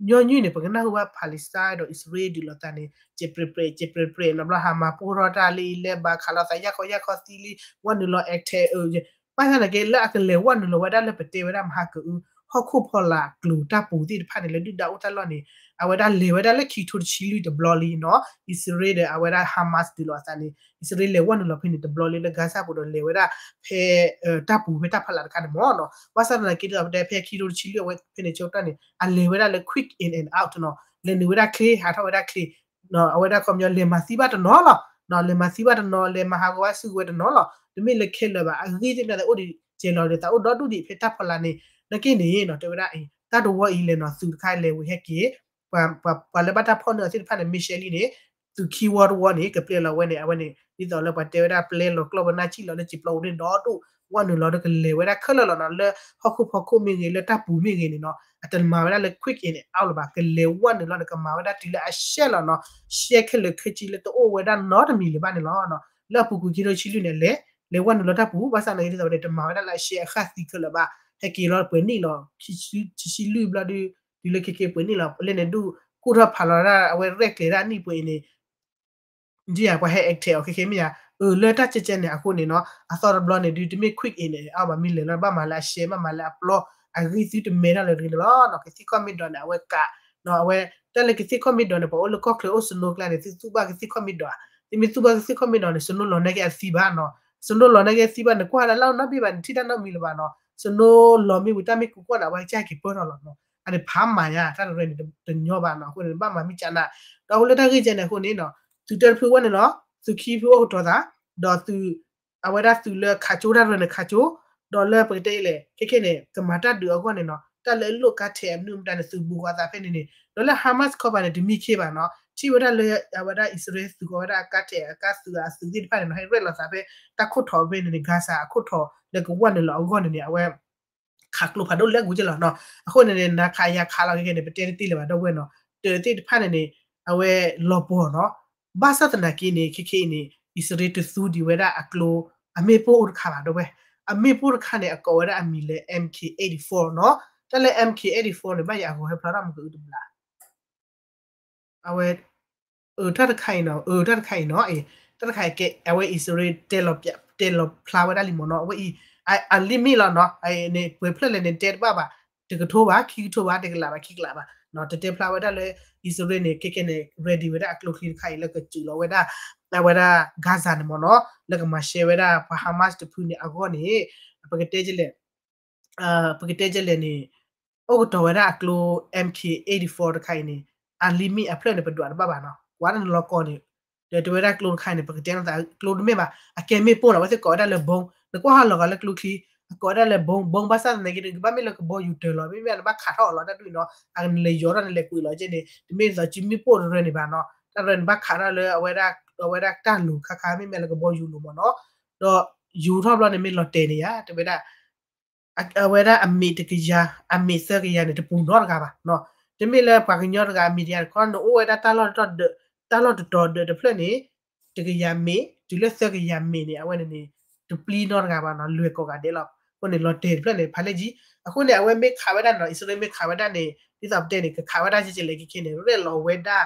နုၢ်န့ၣ် ပကနၢ်ဟူဘၣ် Palestine ဒီးအံၣ်စရ့လးဒုးလိာ်သးန့ၣ် ကဲးပြဲးပြဲး ကဲးပြဲးပြဲးနီၤ ဘျီဟးမၤပူထီၣ်တၢ်လၢအံၤလဲၤဘၣ်ခးလိာ်သးယၢ်ခီယၢ်ခီသံလံ ဝဲနုာ်လီၤ attack ဘၣ်ဆၣ်သနာ်က့ လၢအကလဲၤဝဲနုာ်လီၤဝဲဒၣ်လၢပတဲဝဲဒၣ်မဟါကအု ဟီၣ်ခိၣ်ဖီလာ်ကျိၤတၢ်ပူၤသ့ၣ်တဖၣ်န့ၣ် လၢဒုၣ်ဒါအိၣ်တၢ်လီၢ်န့ၣ် အဝဲဒၣ်လဲၤဝဲဒၣ်လၢခံထိတဆံလွံၢ်တဘျီလံနီၤ အံၣ်စရ့လးဒီးအဝဲဒၣ် Hamas ဒုးလိာ်အသးန့ၣ် အံၣ်စရ့လးလဲၤဝဲနုာ်လီၤဖဲန့ၣ်တဘျီလံလၢ Gaza ပူၤဒီးလဲၤဝဲဒၣ်ဖဲ တၢ်ပူၤဖဲတၢ်ဖီလာ်တခါန့ၣ်မ့ၢ်နီၤ ဘၣ်ဆၣ်သနာ်က့ ဒ်သိးပတဲဖဲခံထိတဆံလွံၢ်အဝဲဖဲန့ၣ်ဆၢကတီၢ်န့ၣ် အလဲၤဝဲဒၣ်လၢ quick in and out နီၤ လဲၤနုာ်ဝဲဒၣ်ချ့ ဟးထီၣ်ဝဲဒၣ်ချ့ အဝဲဒၣ်ခီပညီလဲၤမၤသံဘၣ်တနီၤလီၤ လဲၤမၤသံဘၣ်တနီၤ လဲၤမၤဟးဂီၤဘၣ်စုကဝဲၤတနီၤလီၤ တမ့ၢ်လၢခဲလၢာ်ဘၣ် အဂ့ၢ်သ့ၣ်မနုၤသ့ၣ်အိၣ်ဒံးကဲလီၤဒီးသးအိၣ်ဒီဒူၣ်ဒံးဖဲတၢ်ဖီလာ်န့ၣ် နာ်က့န့ၣ်နီၤ တဲဝဲဒၣ်အံၤ တၢ်တဝီအံၤလဲၣ်နီၤ သုးတခါလဲၤဝံၤဟဲက့ၤ ပှၤလၢဘၣ်တၢ်ဖီၣ်န့ၢ်အီၤသ့ၣ်တဖၣ်န့ၣ် မ့ၢ်ရှဲလံန့ၣ် သုးခံဝီတဝီန့ၣ် ကပျဲလီၤဝဲန့ၣ် အဝဲန့ၣ် ဒ်သိးလၢပှၤတဲဝဲဒၣ်ပျဲလီၤကျီၢ်ပနၢ်ဆံၣ်လီၤလၢစံာ်ပျီပူၤန့ၣ်ဒီဒူၣ် ဝဲနုာ်လီၤဒီးကလဲၤဝဲဒၣ်ခဲလၢာ်လီၤနီၤ လၢဟီၣ်ခိၣ်ဖီခိၣ်မ့ၢ်ဂ့ၤ လၢတၢ်ပူၤမ့ၢ်ဂ့ၤန့ၣ်နီၤ အတမၤဝဲဒၣ်လၢ quick in and out လၢၤဘၣ် ကလဲၤဝဲနုာ်လီၤန့ၣ် ကမၤဝဲဒၣ်တုၤလၢအရှဲလီၤနီၤ ရှဲခဲလၢာ်ခဲဆ့လၢတအိၣ်ဝဲဒၣ်နီတမံၤလၢၤဘၣ်န့ၣ်လီၤ. လၢအပူၤကွံာ်ခံထိတဆံလွံၢ်န့ၣ် လဲၤ လဲၤဝဲနုာ်လီၤတၢ်ပူၤ ဘၣ်ဆၣ်သနာ်က့ဒ်သိးန့ၣ် တမၤဝဲဒၣ်လၢအရှဲအဃၣ်သံခဲလၢာ်ဘၣ် ဟဲက့ၤလီၤပှဲၤနံၣ်လီၤ ခံဆံလွံၢ်ဘျီဒုး တုၤလၢခဲခဲပှဲၤနံၣ်လီၤ လၢန့ၣ်ဒုး ကူၣ်ထီၣ်ဖးလီၤဒၣ် အဝဲရဲၣ်ကျဲၤဒၣ်နံၣ်ပှဲၤအံၤန့ၣ် ဒ်ယၤပှၤဟဲ attack အီၤခဲခဲမ့ၢ်ယၤ အၢၣ်လၢတၢ်ကဲကဲန့ၣ်အဃိန့ၣ်နီၤ အသီတဘျီန့ၣ်ဒုး တမ့ၢ် quick in and out ဘၣ် မ့ၢ်လဲၤလီၤဘၣ်မၤလၢအရှဲ ဘၣ်မၤလၢအပျီ အဂံၢ်သုတမဲထီၣ်လၢၤတဂ့ၤန့ၣ်လီၤ. ကသံၣ်ခီၣ်မ့ၢ်ဒိးန့ၣ် အဝဲကး အဝဲ တၢ်လၢကသံၣ်ခီၣ်မ့ၢ်ဒိးန့ၣ် ပှၤအိၣ်လၢကီၢ်ချၢအိၣ် snow ကျါန့ၣ် သုသူၣ်ဘၣ်ကသံၣ်ခီၣ်မ့ၢ်ဒိး သုမ့ၢ်သူၣ်ဘၣ်ကသံၣ်ခီၣ်မ့ၢ်ဒိးန့ၣ် snow လီၤန့ၢ်က့ၤအသံဘၣ်နီၤ snow လီၤန့ၢ်က့ၤအသံဘၣ်န့ၣ် ကွၢ်လၢလၢနီတဘ့ၣ်ဘၣ်န့ၣ် ထံၣ်တၢ်နီတမံၤလၢၤဘၣ်နီၤ snow လီၤမ့ၢ်ဝံၤတၢ်မ့ၢ်ကူကွၢ်န့ၣ် အဝဲကစၢ်က့ၤပၢၢ်ထီၣ်လီၤနီၤ အန့ၣ်ဖးမၤညါ တၢ်တရၢန့ၣ် တညီဘၣ်နီၤ အဃိန့ၣ် ဘၣ်မၤမ့ၢ်ကနၣ် ဒီးအဃိလၢတၢ်ဂ့ၢ်ကဲန့ၣ်အဃိန့ၣ်နီၤ သုးတၢတဖုဝဲန့ၣ်လီၤ သုးခံဖုအိၣ်ကတီၤသး ဒီးသုး အဝဲဒၣ်သုးလၢခးကၠိတၢ်တရၢန့ၣ်ခးကၠိ ဒီးလၢပကတဲလဲၣ် ခဲခဲန့ၣ် ကမၤတၢ်ဒုးအဂီၢ်န့ၣ်နီၤ တၢ်လၢအလိၣ်ကါထဲးအမနုၤမတၤန့ၣ် သုးဘူးဃီသးဖဲန့ၣ်န့ၣ် ဒီးလၢ Hamas ခီပၤန့ၣ် တမံခ့ဘၣ်နီၤ ထံၣ်ဝဲဒၣ်လၢ အဝဲဒၣ်အံၣ်စရ့လးသုးဃီဝဲဒၣ်အကါထဲးအကါသုးအသုးသ့ၣ်တဖၣ်န့ၣ်နီၤ ဟဲရဲၣ်လီၤသးဖဲ တၢ်ခိၣ်ထီၣ်ဖဲန့ၣ်န့ၣ် Gaza အခိၣ်ထီၣ်လၢကဝဲနုာ်လီၤအဂီၢ်န့ၣ်န့ၣ် အဝဲ ခးကျိဖးဒိၣ်လၢအဂူၢ်ကဲလီၤနီၤ အဃိန့ၣ်န့ၣ် နၤခးယၤခးလီၤခဲခဲန့ၣ် ပတဲတသ့လၢၤဘၣ် ဒီပုၢ်ဝဲၢ်နီၤ တၢ်သ့ၣ်တဖၣ်န့ၣ်န့ၣ် အဝဲလီၤပှီၢ်နီၤ ဘၣ်ဆၣ်သနာ်က့န့ၣ် ခဲခဲအံၤန့ၣ် အံၣ်စရ့လးတသူဒံးဝဲဒၣ်အကျိ အမ့ၣ်ပိၢ်အိၣ်တခါဘၣ် ဒီပုၢ်ဝဲၢ်, အမ့ၣ်ပိၢ်တခါန့ၣ် အကိးဝဲဒၣ်အမံၤလၢ MK eighty-four နီၤ. တၢ်လၢ MK eighty-four န့ၣ် ဘၣ်ယၤအဂီၤဟဲဖျါထီၣ်မ့ၢ်ကအုတဘျီ အဝဲ အတၢ်တခါအံၤနီၤ အတၢ်တခါအံၤနီၤ တၢ်တခါအံၤကဲ အဝဲအံၣ်စရ့လး တဲလီၤဖျါဝဲဒၣ်လံမ့ၢ်နီၤ အဝဲအံၤ အ limit လီၤနီၤ န့ၣ် ပှဲၤဖျၢၣ်လဲၣ်န့ၣ် တဲတဘၣ်ဘၣ် တကထိဘၣ် ခံကထိဘၣ် တကလးဘၣ် ခံကလးဘၣ် တတဲဖျါဝဲဒၣ်လၢ အံၣ်စရ့လးန့ၣ် ခဲခဲန့ၣ် ready ဝဲဒၣ်အကျိချံတခါအံၤလၢကစူးလီၤဝဲဒၣ် အဝဲဒၣ် Gaza န့ၣ်မ့ၢ်နီၤ လၢကမၤရှဲဝဲဒၣ်ပှၤ Hamas တဖုန့ၣ်အဂီၢ်န့ၣ် ပကတဲကလဲၣ် ပကတဲကလဲၣ်န့ၣ် အိၣ်ကတီၤဝဲဒၣ်အကျိ MK eighty-four တခါအံၤန့ၣ် အ limit အဖျၢၣ်န့ၣ် ပဒွးတဘၣ်ဘၣ်နီၤ ကွၢ်တၢ်န့ၣ်လီၤကီန့ၣ် ဒီးတဲဝဲဒၣ်ကျိတခါအံၤန့ၣ် ပကတဲနီၤသးကျိတမ့ၢ်ဘၣ် အကဲမ့ၣ်ပိၢ်နီၤ အဝဲသ့ၣ်ကိးဝဲဒၣ်လၢ bomb နကွၢ်ဟီၣ်လီၤဂာ်လၢကျိချံ အကိးဝဲဒၣ်လၢ bomb bomb ဘၣ်ဆၣ်သနာ်က့ ကဘၣ်မ့ၢ်လၢကဘီယူၤတၢၤလီၤ မ့မ့ၢ်နဘၣ်ခးထီၣ်အီၤလီၤ တၢ်ဒ်အံၤနီၤ အကနလဲၤယီၤထီၣ်နလဲၤကွံာ်လီၤကဲန့ၣ် တမ့ၢ်သိးစုမ့ၣ်ပိၢ်တရၢန့ၣ်ဘၣ်နီၤ တၢ်ရၢန့ၣ်ဘၣ်ခးထီၣ်လၢ အဝဲဒၣ်တၢ်လိၤခါခါ မ့မ့ၢ်လၢကဘီယူၤလိၤမ့ၢ်နီၤ ဒီးယူၤထီၣ်ဘျီန့ၣ်မ့ၢ်လီၤတဲာ်န့ၣ်ယါ တဲဝဲဒၣ် အဝဲဒၣ်အမ့ၢ်တကယၤ အမ့ၢ်သၢကယၤန့ၣ် တပူၤနီတဂၤဘၣ်နီၤ တမ့ၢ်လၢပှၤကညီတဂၤအမ့ၢ်တယၤတခီ နအိၣ်ဝဲဒၣ်တၢ်လီၢ်တတီၤဒၢး တၢ်လီၢ်တတီၤဒၢးတဖျၢၣ်န့ၣ် တကယၤမ့ၢ် တုၤလၢသၢကယၤမ့ၢ်န့ၣ် အဝဲန့ၣ်န့ၣ် တပျံၤနီတဂၤဘၣ်နီၤ လွဲၢ်ကိးဂၤဒဲးလီၤ အဃိန့ၣ်လီၤတဲာ်တဖျၢၣ်န့ၣ် ဖးလဲၢ်ကံ အဃိန့ၣ် အဝဲမ့ၢ်ခးဝဲဒၣ်နီၤ အံၣ်စရ့လးမ့ၢ်ခးဝဲဒၣ်န့ၣ် ဒ်သိးပတဲန့ၣ် ကခးဝဲဒၣ်ကဲကဲလဲၣ်ခဲခဲန့ၣ် ရဲၣ်လီၤဝဲဒၣ်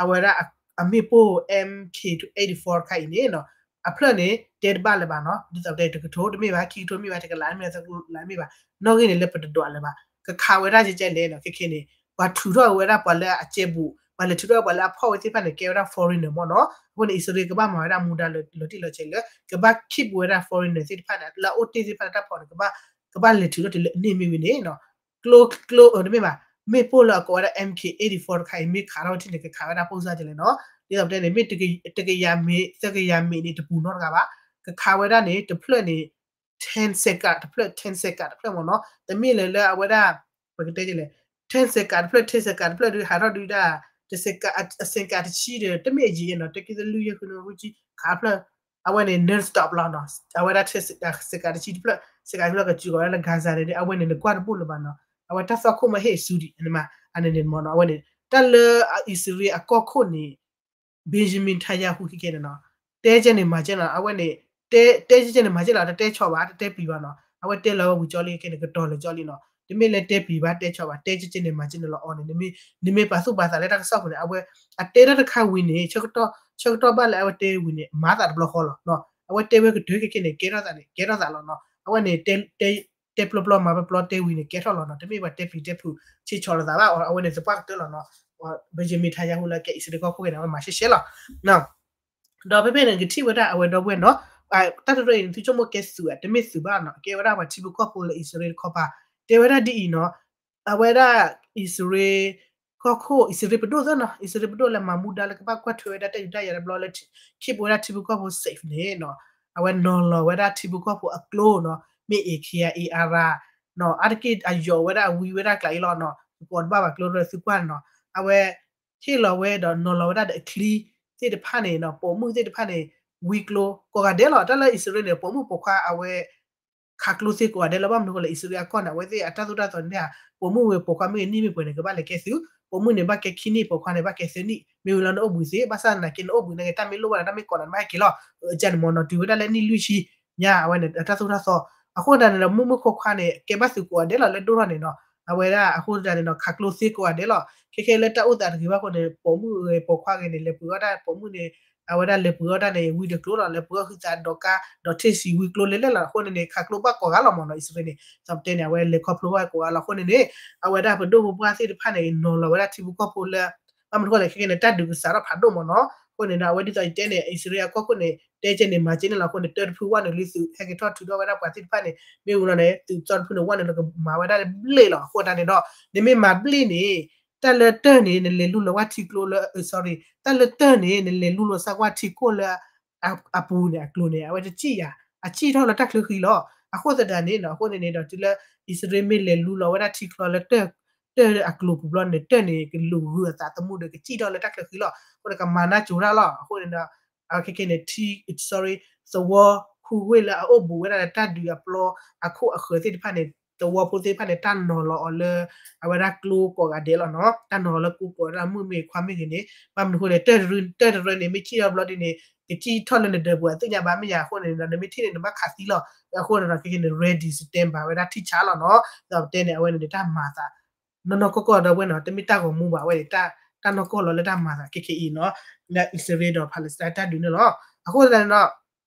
အဝဲဒၣ် အမ့ၣ်ပိၢ် MK eighty-four တခါအံၤန့ၣ်နီၤ အဖျၢၣ်န့ၣ် တဲတဘၣ်လၢၤဘၣ်နီၤ ဒ်သိးပတဲတကထိတမ့ၢ်ဘၣ် ခံကထိမ့ၢ်ဘၣ် တကလးမ့ၢ်ဘၣ် သၢကလးမ့ၢ်ဘၣ် နီၣ်ဂံၢ်န့ၣ်လၢပတဒွးလၢၤဘၣ် ကခးဝဲဒၣ်ကဲကဲလဲၣ်နီၤ ခဲခဲန့ၣ် ပှၤထုးထီၣ်ဝဲဒၣ်ပှၤလၢအကဲဘူး ပှၤလဲၤထုးထီၣ်ပှၤလၢအဖီၣ်ဝဲသ့ၣ်တဖၣ်န့ၣ် ကဲဝဲဒၣ် foreigner မ့ၢ်နီၤ အဃိန့ၣ် အံၣ်စရ့လးကဘၣ်မၤဝဲဒၣ်မူဒါလီၤတံၢ်လီၤဆဲးလၢ ကဘၣ် keep ဝဲဒၣ် foreigner သ့ၣ်တဖၣ်န့ၣ် လၢအအိၣ်တ့ၢ်သ့ၣ်တဖၣ်လၢတၢ်ဖီၣ်န့ၣ် ကဘၣ်လဲၤထုးထီၣ်တုၤလၢအန့ၢ်မ့ၢ်ဝံၤန့ၣ်နီၤ ကျိ ကျိ တမ့ၢ်ဘၣ် မ့ၣ်ပိၢ်လၢအကိးဝဲဒၣ် MK eighty-four တခါအံၤ မ့ၢ်ခးထီၣ်ဝဲထံၣ်န့ၣ် ကခးဝဲဒၣ်ပိၢ်စၢ်ကဲလဲၣ်နီၤ ဒ်သိးပတဲန့ၣ် မ့ၢ်တကယၤမ့ၢ် သၢကယၤမ့ၢ်န့ၣ် တပူၤနီတဂၤဘၣ် ကခးဝဲဒၣ်န့ၣ် တဖျၢၣ်န့ၣ် ten second တဖျၢၣ် ten second တဖျၢၣ်မ့ၢ်နီၤ တမ့ၢ်လၢလၢအဝဲဒၣ် ပကတဲကလဲၣ် ten second တဖျၢၣ် ten second တဖျၢၣ်ဒုး ဟးထီၣ်ဒုးဒၣ် တ second အ second တဆံဒီး တမ့ၢ်အယံၤနီၤ တက့သလုယဲၢ်ဃုနွံဃုဆံ ခးဖျၢၣ် အဝဲန့ၣ် non stop လီၤနီၤ အဝဲဒၣ် second တဆံတဖျၢၣ် second တဖျၢၣ်ကစူးကီးဝဲဒၣ်လၢ Gaza န့ၣ် အဝဲန့ၣ် နကွၢ်တဘူၣ်လၢၤဘၣ်နီၤ အဝဲတၢ်သွၣ်ခိၣ်မ့ၢ်ဟ့ၣ်အစုဒံး အန့ၣ်မ့ၢ်နီၤ အဝဲန့ၣ် တၢ်လၢအံၣ်စရ့လးအကီၢ်ခိၣ်န့ၣ် Benjamin Netanyahu ခဲခဲန့ၣ်နီၤ တဲကဲန့ၣ်မၤကဲနီၤ အဝဲန့ၣ် တဲ တဲကဲကဲန့ၣ်မၤကဲလီၤ တတဲဆီၣ်ဘၣ် တတဲပျံၤဘၣ်နီၤ အဝဲတဲလီၤဝဲဝံၤကၠီလံခဲခဲန့ၣ် ကတီၤလၢာ်ကၠီလံနီၤ တမ့ၢ်လၢတဲပျံၤဘၣ်တဲဆီၣ်ဘၣ် တဲကဲကဲန့ၣ်မၤကဲန့ၣ်လီၤအီၤန့ၣ် နမ့ၢ်ပာ်သူၣ်ပာ်သးလၢတၢ်ကစီၣ်ပူၤန့ၣ် အဝဲ အတဲတၢ်တခါဝံၤန့ၣ် ဆၢကတီၢ် ဆၢကတီၢ်ဘၣ်လၢအဝဲတဲဝံၤန့ၣ် မၤသးတဘျီဃီလီၤနီၤ အဝဲတဲဝဲကတၢၢ်ခဲခဲန့ၣ် ကဲထီၣ်သးန့ၣ် ကဲထီၣ်သးလီၤနီၤ အဝဲန့ၣ် တဲ တဲပျီပျီမၤပျီပျီတဲဝံၤန့ၣ် ကဲထီၣ်လီၤနီၤ တမ့ၢ်ဘၣ်တဲပျံၤတဲဖုး ဆ့ဆီၣ်လီၤသးဘၣ် အဝဲန့ၣ်သပှၢ်ကတၢၢ်လီၤနီၤ Benjamin Netanyahu လၢကဲအံၣ်စရ့လးကီၢ်ခိၣ်န့ၣ် အဝဲမၤရှဲရှဲလီၤ ဒီးဖဲဖဲန့ၣ် ကထံၣ်ဝဲဒၣ်အဝဲဒီပုၢ်ဝဲၢ်နီၤ တၢ်တရၢအံၤန့ၣ် သုဆိကမိၣ်ကဲသုးဧါ တမ့ၢ်သုးဘၣ်နီၤ ကဲဝဲဒၣ်ပှၤထံဖိကီၢ်ဖိလၢအံၣ်စရ့လးတခီပၤ တဲဝဲဒၣ်ဒ်အံၤနီၤ အဝဲဒၣ်အံၣ်စရ့လး ကီၢ်ခိၣ် အံၣ်စရ့လးပဒိၣ်သ့ၣ်နီၤ အံၣ်စရ့လးပဒိၣ်လၢမၤမူဒါလၢကဘၣ်ကွၢ်ထွဲဝဲဒၣ်တၢ်ယူးတၢ်ယၤတဘျီလၢ keep ဝဲဒၣ်ထံဖိကီၢ်ဖိ safe န့ၣ်နီၤ အဝဲနီၤလီၤဝဲဒၣ်ထံဖိကီၢ်ဖိအကျိနီၤ မ့ၢ် A K I A R နီၤ အါတက့ၢ်အယီၤဝဲဒၣ်အဝံဝဲဒၣ်ကျးအံၤလီၤနီၤ သကိးတဘၣ်ဘၣ်ကျိဒီးသုကွၢ်န့ၣ်နီၤ အဝဲ ဟ့ၣ်လီၤဝဲဒီးနီၤလီၤဝဲဒၣ်ဒီးအချံသ့ၣ်တဖၣ်န့ၣ်နီၤ ပိာ်မုၣ်သ့ၣ်တဖၣ်န့ၣ် ဝံကျိကိးဂၤဒဲးလီၤ တၢ်လၢအံၣ်စရ့လးန့ၣ် ပိာ်မုၣ်ပိာ်ခွါအဝဲ ခးကျိသ့ကိးဂၤဒဲးလီၤ ဘၣ်မနုၤဃိလၢအံၣ်စရ့လးအကီၢ်န့ၣ် အဝဲသ့ၣ်အတၢ်သိၣ်တၢ်သီန့ၣ် ပိာ်မုၣ်ဝဲပိာ်ခွါမ့ၢ်ဂ့ၤ နံၣ်မ့ၢ်ပှဲၤန့ၣ် ကဘၣ်လဲၤကဲသုး ပိာ်မုၣ်န့ၣ် ဘၣ်ကဲခံနံၣ် ပိာ်ခွါန့ၣ် ဘၣ်ကဲသၢနံၣ် မ့ၢ်ဝံၤလီၤနအိၣ်ဘှံးသ့ ဘၣ်ဆၣ်သနာ်က့နအိၣ်ဘှံးနာ်က့ တၢ်မ့ၢ်လိၣ်ဘၣ်ဒီး တၢ်မ့ၢ်ကိးနၤ နဘၣ်ဟဲက့ၤလီၤ အကန့ၣ်မ့ၢ်နီၤ တုၤဝဲဒၣ်လၢနံၣ်လွံၢ်ဆံညါ အဝဲန့ၣ် အတၢ်သိၣ်တၢ်သီ အဃိသတးန့ၣ်ဒီး မုၣ်မုၣ်ခွါခွါန့ၣ် ကဲဘၣ်သုးကိးဂၤဒဲးလီၤ လၢဒိၣ်ထီၣ်န့ၣ်နီၤ အဝဲဒၣ်အဃိသတးန့ၣ်ဒီး ခးကျိသ့ကိးဂၤဒဲးလီၤ ခဲခဲလၢတၢ်အိၣ်သးတဂ့ၤဘၣ်အဃိန့ၣ် ပိာ်မုၣ်ဂ့ၤပိာ်ခွါဂ့ၤန့ၣ် လဲၤပှ့ၤအီၣ်တၢ် ပိာ်မုၣ်န့ၣ် အဝဲဒၣ်လဲၤပှ့ၤအီၣ်တၢ်န့ၣ် ဝံတကျိလီၤ လဲၤပှ့ၤအီၣ်ဟုသးဒီးကါ ဒီးထ့ၣ်စံးဝံကျိလဲၤလဲၤလီၤ အဃိန့ၣ်န့ၣ် ခးကျိဘၣ်ကိးဂၤလီၤမ့ၢ်နီၤ အံၣ်စရ့လးန့ၣ် သးပတဲန့ၣ် အဝဲလဲၤခီဖျိဘၣ်ကိးဂၤလီၤ အဃိန့ၣ်န့ၣ် အဝဲဒၣ်ပဒိၣ်ပပှၢ်သ့ၣ်တဖၣ်န့ၣ် နီၤလီၤဝဲဒၣ်ထံဖိကီၢ်ဖိလၢ ဘၣ်မနုၤဃိလဲၣ် ခဲခဲန့ၣ် တၢ်ဒုးကစးထီၣ်ဖးဒိၣ်မ့ၢ်နီၤ အဃိန့ၣ်ဒီး အဝဲဒ်သိးယတဲန့ၣ် အံၣ်စရ့လးအကီၢ်ခိၣ်န့ၣ် တဲကဲန့ၣ် မၤကဲန့ၣ်လီၤ အဃိန့ၣ် တၢ်တဖုဝဲန့ၣ် လုၢ်သုးဟဲက့ၤထီၣ်ထုးထီၣ်ဝဲဒၣ်ပှၤသ့ၣ်တဖၣ်န့ၣ် မ့ၢ်ဝံၤလီၤန့ၣ် သုးကၠီတဖုန့ၣ်ဝဲန့ၣ် လၢကမၤဝဲဒၣ်လၢဘျ့ၣ်လီၤ အဃိသတးန့ၣ်ဒီး နမ့ၢ်မၤဘျ့ၣ်န့ၣ် တၢ်လၢတၢၢ်န့ၣ် နလဲၤလူလီၤဝဲထံကျိလၢ sorry တၢ်လၢတၢၢ်န့ၣ် နလဲၤလူလီၤစၢ်ကွၢ်ထံခိၣ်လၢ အပူၤန့ၣ် အကျိၤန့ၣ် အဝဲတစံၣ်ယၤ အစံၣ်ထီၣ်လၢတၢ်ချၢဃံလီၤ အဃိသတးန့ၣ်နီၤ အဃိန့ၣ်န့ၣ်ဒီး တုၤလၢအံၣ်စရ့လးမ့ၢ်လဲၤလူလီၤဝဲဒၣ်ထံကျိလၢတၢၢ် တၢၢ်အကျိၤပူၤဘျီန့ၣ် တၢၢ်န့ၣ် ကလူၤဂုၤအသးသမူဒီး ကစံၣ်ထီၣ်လၢတၢ်ချၢဃံလီၤ အဃိန့ၣ် ကမၤနၢ်ကၠိၤတၢ်လီၤ အဃိန့ၣ်ဒီး ခဲခဲန့ၣ် ထံ sorry သဝီ ဟူးဝ့ၢ်လၢအအိၣ်ဘူးဝဲဒၣ်လၢတၢ်ဒုးအပျီ အခိၣ်အဃၢၤသ့ၣ်တဖၣ်န့ၣ် သဝီဖိသ့ၣ်တဖၣ်န့ၣ် တၢ်နီၤလီၤအီၤလၢ အဝဲဒၣ်ကျိကိးဂၤဒဲးလီၤနီၤ, တၢ်နီၤလီၤလၢကျိကိးဒၣ်မုၣ်မ့ၢ်ခွါမ့ၢ်ဂ့ၤန့ၣ် ဘၣ်မနုၤအဃိလဲၣ် တၢၢ်တရၢန့ၣ် မ့ၢ်ထံၣ်ဒီးဘျီဒ်န့ၣ် ကစံၣ်ထီၣ်လၢနဒၢးပူၤ အသ့ၣ်ညါဘၣ်မ့ၢ်ယါအဃိန့ၣ်ဒီး နမ့ၢ်ထံၣ်န့ၣ် နဘၣ်ခးသံလီၤ. အဃိန့ၣ်ဒီး ခဲကနံၣ်န့ၣ် ready standby ဝဲဒၣ်ထံၣ်ဆါလီၤနီၤ. ဒီးပတဲန့ၣ် အဝဲန့ၣ်န့ၣ် တၢ်မၤသး နီၢ်နီၢ်ကီၢ်ကီၢ်ဒီပုၢ်ဝဲၢ်နီၤ, တမ့ၢ်တၢ်ဂီၤမူဘၣ်ဝဲန့ၣ် တၢ်နီၢ်ကီၢ်လီၤလၢတၢ်မၤသးခဲခဲအံၤနီၤ, လၢအံၣ်စရ့လးဒီး Palestine တၢ်ဒုးန့ၣ်လီၤ. အဃိသတးန့ၣ်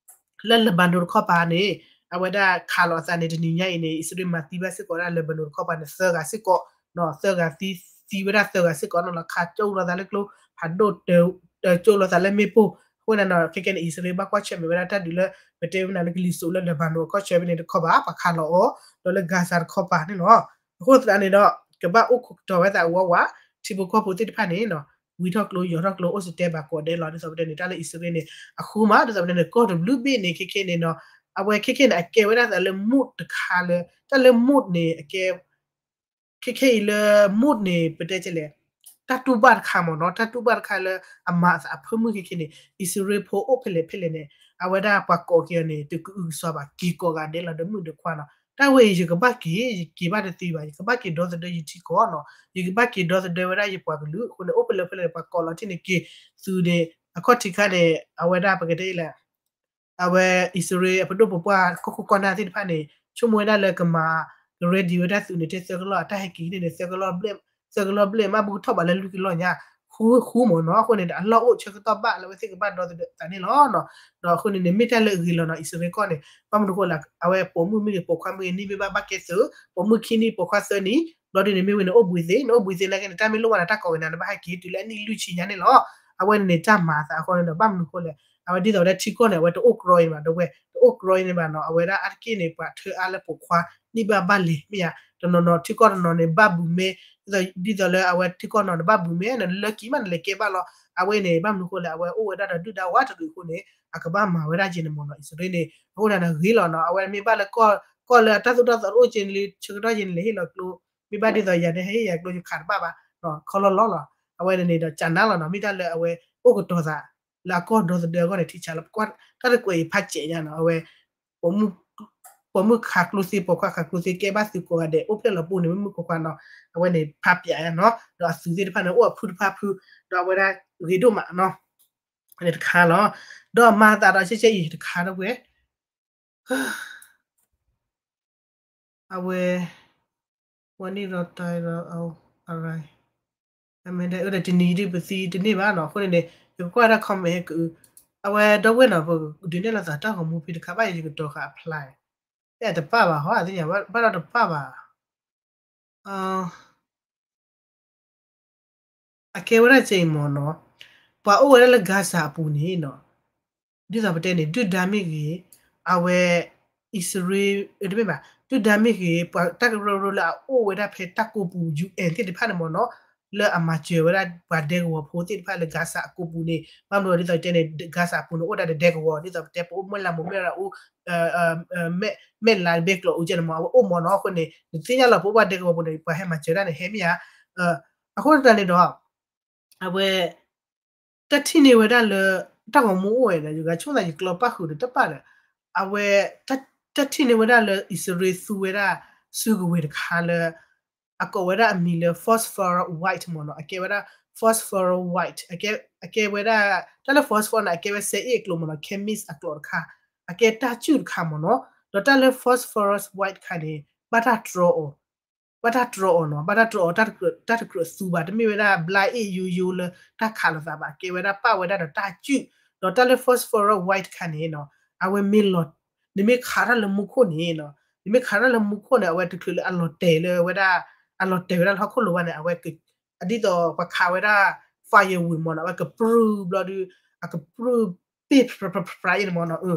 ဒီး လၢ Lebanon တခီပၤန့ၣ် အဝဲဒၣ်ခးလီၤအသးန့ၣ် တနံၤညါအံၤန့ၣ် အံၣ်စရ့လးမၤသံဘၣ်စ့ၢ်ကီးဝဲဒၣ် Lebanon တခီပၤန့ၣ် သၢဂၤစ့ၢ်ကီး, သၢဂၤသံ သံဝဲဒၣ်သၢဂၤစ့ၢ်ကီးနီၤ, ခးကၠိလိာ်သးလၢကျိဖးဒိၣ် တၢ်ကၠိလိာ်သးလၢမ့ၣ်ပိၢ်, အဃိန့ၣ်ဒီး ခဲကနံၣ်န့ၣ် အံၣ်စရ့လးဘၣ်ကွၢ်ဆၢၣ်မဲာ်ဝဲဒၣ်တၢ်ဒုးလၢ ပတဲဝဲနၤလၢကလံၤစိးလၢ Lebanon အခီၣ်ဆၢဖဲန့ၣ်တခီပၤ ပှၤခးလီၤအီၤ, ဒီးလၢ Gaza တခီပၤန့ၣ်လီၤ. အဃိသတးန့ၣ်ဒီး ကဘၣ်အိၣ်ခိးကတီၤဝဲသးဝးဝး, ထံဖိကီၢ်ဖိသ့ၣ်တဖၣ်န့ၣ်နီၤ, ဝံထီၣ်ကျိ ယီၤထီၣ်ကျိ အိၣ်စတဲဘၣ်ကိးဒဲးလီၤ. ဒ်သိးပတဲန့ၣ် တၢ်လၢအံၣ်စရ့လးန့ၣ် အဃိမး ဒ်သိးပတဲန့ၣ် ကီၢ်တဘျုးဘ့ၣ်န့ၣ် ခဲခဲန့ၣ်နီၤ, အဝဲခဲခဲန့ၣ် အကဲဝဲဒၣ်သးလၢ mood တခါလၢ တၢ်လၢ mood န့ၣ် အကဲ ခဲခဲအံၤလၢ mood န့ၣ် ပတဲကလဲၣ်, တၢ်တူၢ်ဘၣ်တခါမ့ၢ်နီၤ, တၢ်တူၢ်ဘၣ်တခါလၢအမၤအသးအဖၢမုၢ်ခဲခဲန့ၣ် အံၣ်စရ့လးဖိအိၣ်ဖဲလဲၣ်ဖဲလဲၣ်န့ၣ် အဝဲဒၣ်ပှၤကိးက့ၤအီၤန့ၣ် တကအုကစွါဘၣ်, က့ၤကိးဂၤဒဲးလီၤ ဒီးမုၣ်ဒီးခွါနီၤ. တၢ်ဝဲအံၤ ယကဘၣ်က့ၤ ယက့ၤဘၣ်တသ့ဘၣ်, ယကဘၣ်က့ၤဒီသဒၢယထံကီၢ်နီၤ, ယကဘၣ်က့ၤဒီသဒၢဝဲဒၣ်ယပှၤကလုာ်အဃိန့ၣ် အိၣ်ဖဲလဲၣ်ဖဲလဲၣ် ပှၤကိးလီၤထံၣ်န့ၣ်က့ၤသုးန့ၣ် အခီၣ်ထံးခါန့ၣ် အဝဲဒၣ်ပကတဲလဲၣ် အဝဲအံၣ်စရ့လးအပဒိၣ်ပပှၢ်ကီၢ်ခိၣ်ကီၢ်နၢ်သ့ၣ်တဖၣ်န့ၣ် ဆိကမိၣ်ဝဲဒၣ်လၢကမၤ က ready ဝဲဒၣ်သုးန့ၣ် တဲသၢကလီၢ် အတၢ်ဟဲက့ၤန့ၣ်န့ၣ် သၢကလီၢ်ဘျဲၣ်, သၢကလီၢ်ဘျဲၣ် မ့ၢ်ဘူးကထီၣ်ဘးလၢလွံၢ်ကလီၢ်ညါ ဃူဃူမ့ၢ်နီၤ. အဃိန့ၣ် အလီၢ်အိၣ်ဆၢကတီၢ်ဘၣ်လၢအဝဲသ့ၣ်ကဘၣ်ဒီသဒၢသးန့ၣ်လီၤ. ဒီးအဃိန့ၣ်န့ၣ် မ့ၢ်တၢ်လၢအဂ့ၤလီၤနီၤ အံၣ်စရ့လးကီၢ်န့ၣ် ဘၣ်မနုၤအဃိလဲၣ် အဝဲပိာ်မုၣ်မ့ၢ်ဂ့ၤ ပိာ်ခွါမ့ၢ်ဂ့ၤ နံၣ်မ့ၢ်ဘၣ်ဘၣ်ကဲသုး ပိာ်မုၣ်ခံနံၣ် ပိာ်ခွါသၢနံၣ် ဘျီဒ်န့ၣ် မ့ၢ်ဝဲန့ၣ် အိၣ်ဘှံးသ့ နအိၣ်ဘှံးသ့နာ်က့န့ၣ် တၢ်မ့ၢ်လိၣ်ဘၣ်န့ၣ် တၢ်ကိးက့ၤနၤ နဘၣ်ဟဲက့ၤတုၤလၢအနံၣ်လွံၢ်ဆံညါန့ၣ်လီၤ. အဝဲန့ၣ်န့ၣ် တၢ်မၤအသးအဃိန့ၣ်ဒီး ဘၣ်မနုၤအဃိလဲၣ် အဝဲဒ်သိးဝဲဒၣ်ထံကီၢ်န့ၣ် အဝဲတအိၣ်ကြီအံၤန့ၣ်ဘၣ် ဒီးဝဲ တအိၣ်ကြီအံၤန့ၣ်ဘၣ်နီၤ အဝဲဒၣ်အါတက့ၢ်န့ၣ် ပှၤထၢအါလၢပိာ်ခွါ နံၣ်ဘၣ်ဘၣ်လဲၤ မ့ၢ်ယါ တနီၤနီၤ ထံကီၢ်တနီၤန့ၣ် ဘၣ်ဘုးမဲ ဒ်သိးလၢအဝဲထံကီၢ်နီၤန့ၣ် ဘၣ်ဘုးမဲ နလၢကံမး နလဲၤကဲဘၣ်လီၤ. အဝဲန့ၣ် ဘၣ်မနုၤအဃိလဲၣ် အဝဲအိၣ်ဝဲဒၣ်ဒီးဒုၣ်ဒါဝးတရံးအဃိန့ၣ် အကဘၣ်မၤဝဲဒၣ်က့ၤန့ၣ်မ့ၢ်နီၤ အံၣ်စရ့လးန့ၣ် အဃိဒၣ်န့ၣ်ဂ့ၤလီၤနီၤ အဝဲမ့ၢ်ဘၣ်လၢကီၢ် ကီၢ်လၢအတၢ်သိၣ်တၢ်သီတအိၣ်က့ၤလံ ဆၢကတီၢ်က့ၤန့ၣ် လဲၤဟ့ၣ်လီၤကျိ မ့ၢ်ဘၣ်ဒ်သိးယၤန့ၣ် ဟဲဟ့ၣ်ယၤကျိ ယခးတဘၣ်ဘၣ် ခီလီၤလီၤလီၤ. အဝဲန့ၣ်န့ၣ်ဒီး ကနါလီၤနီၤ မ့ၢ်တၢ်လၢအဝဲအိၣ်ကတီၤသး လၢအကီၢ်ဒီသဒၢအဂီၢ်န့ၣ် ထံဆါလီၤ တၢ်တကွဲးအံၤဖးစဲးညါနီၤ အဝဲ ပိာ်မုၣ်ခးကျိသ့ ပိာ်ခွါခးကျိသ့ ကဲဘၣ်သုးကိးဂၤဒဲး အိၣ်ဖျဲၣ်လီၤပူၤန့ၣ် မ့ၢ်မုၣ်ခွါခွါနီၤ အဝဲန့ၣ်ဖးပၠးညါနီၤ ဒီးအသုးသ့ၣ်တဖၣ်န့ၣ် အိၣ်အဖုတဖၣ်ဖု ဒီးအဝဲဒၣ်ဂ့ၤဒိၣ်မးနီၤ န့ၣ်တခါလီၤ. ဒီးမၤသးဒီးကဲကဲအံၤတခါဒီးဝဲ အဝဲ ဝဲန့ၣ်ဒီးတၢ်ဒီးအဝဲ အမဲဒၣ်အၢဒီးတနံၤဒ်ပသံတန့ၢ်ဘၣ်နီၤ အဃိန့ၣ်န့ၣ် ယကကွၢ်ဒၣ် comment ဟဲကအု အဝဲဒီပုၢ်ဝဲၢ်နီၤ ပဒုးနဲၣ်လိာ်သးတၢ်ဂီၤမူဖဲတခါဘၣ် ယကတီၤဃာ်အဖျါ တပၣ်ဘၣ်ဟီ အသ့ၣ်ညါ ဘၣ်ဒီးတပၣ်ဘၣ် အကဲဝဲဒၣ်ကဲအံၤမ့ၢ်နီၤ ပှၤအိၣ်ဝဲဒၣ်လၢ Gaza အပူၤန့ၣ်နီၤ ဒ်သိးပတဲန့ၣ် ဒုၣ်ဒါမ့ၢ်ဂ့ၤ အဝဲ အံၣ်စရ့လး တမ့ၢ်ဘၣ် ဒုၣ်ဒါမ့ၢ်ဂ့ၤ ပှၤတၢ်ကရၢကရိလၢအအိၣ်ဝဲဒၣ်ဖဲတၢ်ကိးပူၤ ယူၣ်အဲၣ် သ့ၣ်တဖၣ်န့ၣ်မ့ၢ်နီၤ လၢအမၤစၢၤဝဲဒၣ်ပှၤဒဲကဝီၤဖိသ့ၣ်တဖၣ်လၢ Gaza အကိးပူၤန့ၣ် ဘၣ်မနုၤဒ်သိးတဲန့ၣ် Gaza အပူၤန့ၣ် အိၣ်ဒၣ်ဒီးဒဲကဝီၤ ဒ်သိးပတဲပအိၣ်မုၢ်လၢ်မိၢ်မ့ၢ်ဒၣ်အိၣ် မဲၢ်လါဘဲကျိးအူကဲန့ၣ်မ့ၢ် အဝဲအိၣ်မ့ၢ်နီၤ အဃိန့ၣ် နသ့ၣ်ညါလီၤ ပအိၣ်ဘၣ်ဒဲကဝီၤပူၤန့ၣ် ပှၤဟဲမၤစၢၤဒၣ်န့ၣ် ဟဲမ့ၢ်ဧါ အဃိသတးန့ၣ်ဒီး အဝဲ တၢ်ထံၣ်န့ၢ်ဝဲဒၣ်လၢ တၢ်ဂီၤမူအိၣ်ဝဲဒီး ယဂၤဆိကမိၣ်သးယကျိပၣ်ဃုာ်ဒီးတပၣ်ဒီး အဝဲ တၢ်ထံၣ်န့ၢ်ဝဲဒၣ်လၢ အံၣ်စရ့လးသူဝဲဒၣ် စုကဝဲၤတခါလၢ အကိးဝဲဒၣ်အမံၤလၢ phosphorus white မ့ၢ်နီၤ အကဲဝဲဒၣ် phosphorus white အကဲဝဲဒၣ် တၢ်လၢ phosphorus န့ၣ် အကဲဝဲစဲအ့ၣ်အကျိာ်မ့ၢ်နီၤ chemist အကျိာ်တခါ အကဲတၢ်စုၣ်တခါမ့ၢ်နီၤ ဒီးတၢ်လၢ phosphorus white တခါန့ၣ် ဘၣ်တၢ်တြီအီၤ ဘၣ်တၢ်တြီအီၤနီၤ ဘၣ်တၢ်တြီအီၤ တၢ်တကြၢးသူဘၣ် တမ့ၢ်ဝဲဒၣ် black အ့ၣ်ယိယိလၢတၢ်ခးလိာ်သးဘၣ် ကဲဝဲဒၣ်ပာ်ဝဲဒၣ်ဒီးတၢ်စုၣ် ဒီးတၢ်လၢ phosphorus white တခါန့ၣ်နီၤ အဝဲမ့ၢ်လီၤ နမ့ၢ်ခးတၢ်လၢမူခိၣ်န့ၣ်နီၤ နမ့ၢ်ခးတၢ်လၢမူခိၣ်န့ၣ် အဝဲတချုးလၢအလီၤတဲာ်လၢဝဲဒၣ် အလီၤတဲာ်ဝဲဒၣ်လၢဟီၣ်ခိၣ်လိၤဘၣ်န့ၣ် အဝဲ ဒ်သိးပှၤခးဝဲဒၣ် firewood မ့ၢ်နီၤ အဝဲကပြုၢ်ဘျီဒုး အကပြုၢ် ပ့ၢ်ဖြးဖြးဖြးအံၤန့ၣ်မ့ၢ်နီၤ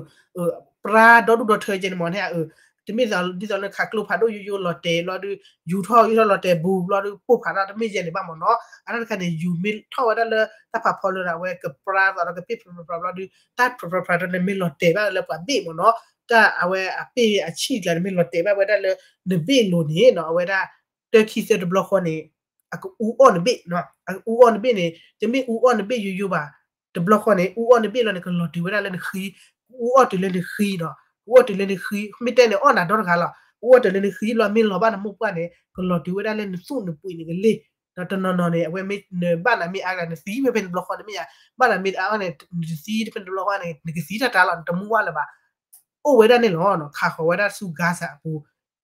ပြါဒီဒူၣ်ဒီထၢကဲန့ၣ်မ့ၢ်န့ၣ် တမ့ၢ်ဒ်သိးလၢခးကျိဖးဒိၣ်ယိယိလီၤတဲာ်ဘျီဒုး ယူၤထီၣ်ယူၤထီၣ်လီၤတဲာ်ဘူးဘျီဒုး ပိၢ်ဖးထီၣ်တမ့ၢ်ယဲန့ၣ်ဘၣ်မ့ၢ်နီၤ အတၢ်တခါန့ၣ် ယူၤမ့ၢ်ထီၣ်ဝဲဒၣ်လၢတၢ်ဖးဖီလၢဒီး အဝဲကပြါသိးဒီးကပ့ၢ်ဖြးဖြးဖြးဘျီဒုး တၢ်ဖြးဖြးဖြးဒီးန့ၣ်မ့ၢ်လီၤတဲာ်ဘၣ်လၢပှၤဘ့ၣ်မ့ၢ်နီၤ တၢ်အဝဲအပ့ၢ်အဆံၣ်ကျါန့ၣ်မ့ၢ်လီၤတဲာ်ဘၣ်ဝဲဒၣ်လၢနဘ့ၣ်လိၤန့ၣ်နီၤ အဝဲဒၣ် တၢ်ခံသၢတဘျီဃီန့ၣ် အကအူအီၣ်နဘ့ၣ် အကအူအီၣ်နဘ့ၣ်န့ၣ် တမ့ၢ်အူအီၣ်နဘ့ၣ်ယိယိဘၣ် တဘျီဃီန့ၣ် အူအီၣ်နဘ့ၣ်လီၤန့ၣ် ကလီၤတုၤဝဲဒၣ်လၢနဃံ ကအူအီၣ်တုၤလၢနဃံနီၤ ကအူအီၣ်တုၤလၢနဃံ မ့ၢ်တဲန့ၣ် အီၣ်နၤဒီတဂၤလီၤ အိၣ်ဝဲတၢ်လၢနဃံလီၤ မ့ၢ်လီၤဘၣ်နမိၢ်ပှၢ်န့ၣ် ကလီၤတုၤဝဲဒၣ်လၢနသူၣ်နပှ့ၤနကလ့ၢ်, ဒီးတနီၤနီၤန့ၣ် အဝဲမ့ၢ်နဘၣ်နၤမ့ၢ်အါဂၤ နသံဖဲဖဲတဘျီဃီန့ၣ်မ့ၢ်ယါ, ဘၣ်နၤမ့ၢ်အါန့ၣ် နတသံတဖဲတဘျီဃီန့ၣ် နကသံတၢ်တၢ်လီၤ နတမူဝဲလၢၤဘၣ်. အိၣ်ဝဲဒၣ်န့ၣ်လီၤ ခးဃီၤဝဲဒၣ်ဆူ Gaza အပူၤ,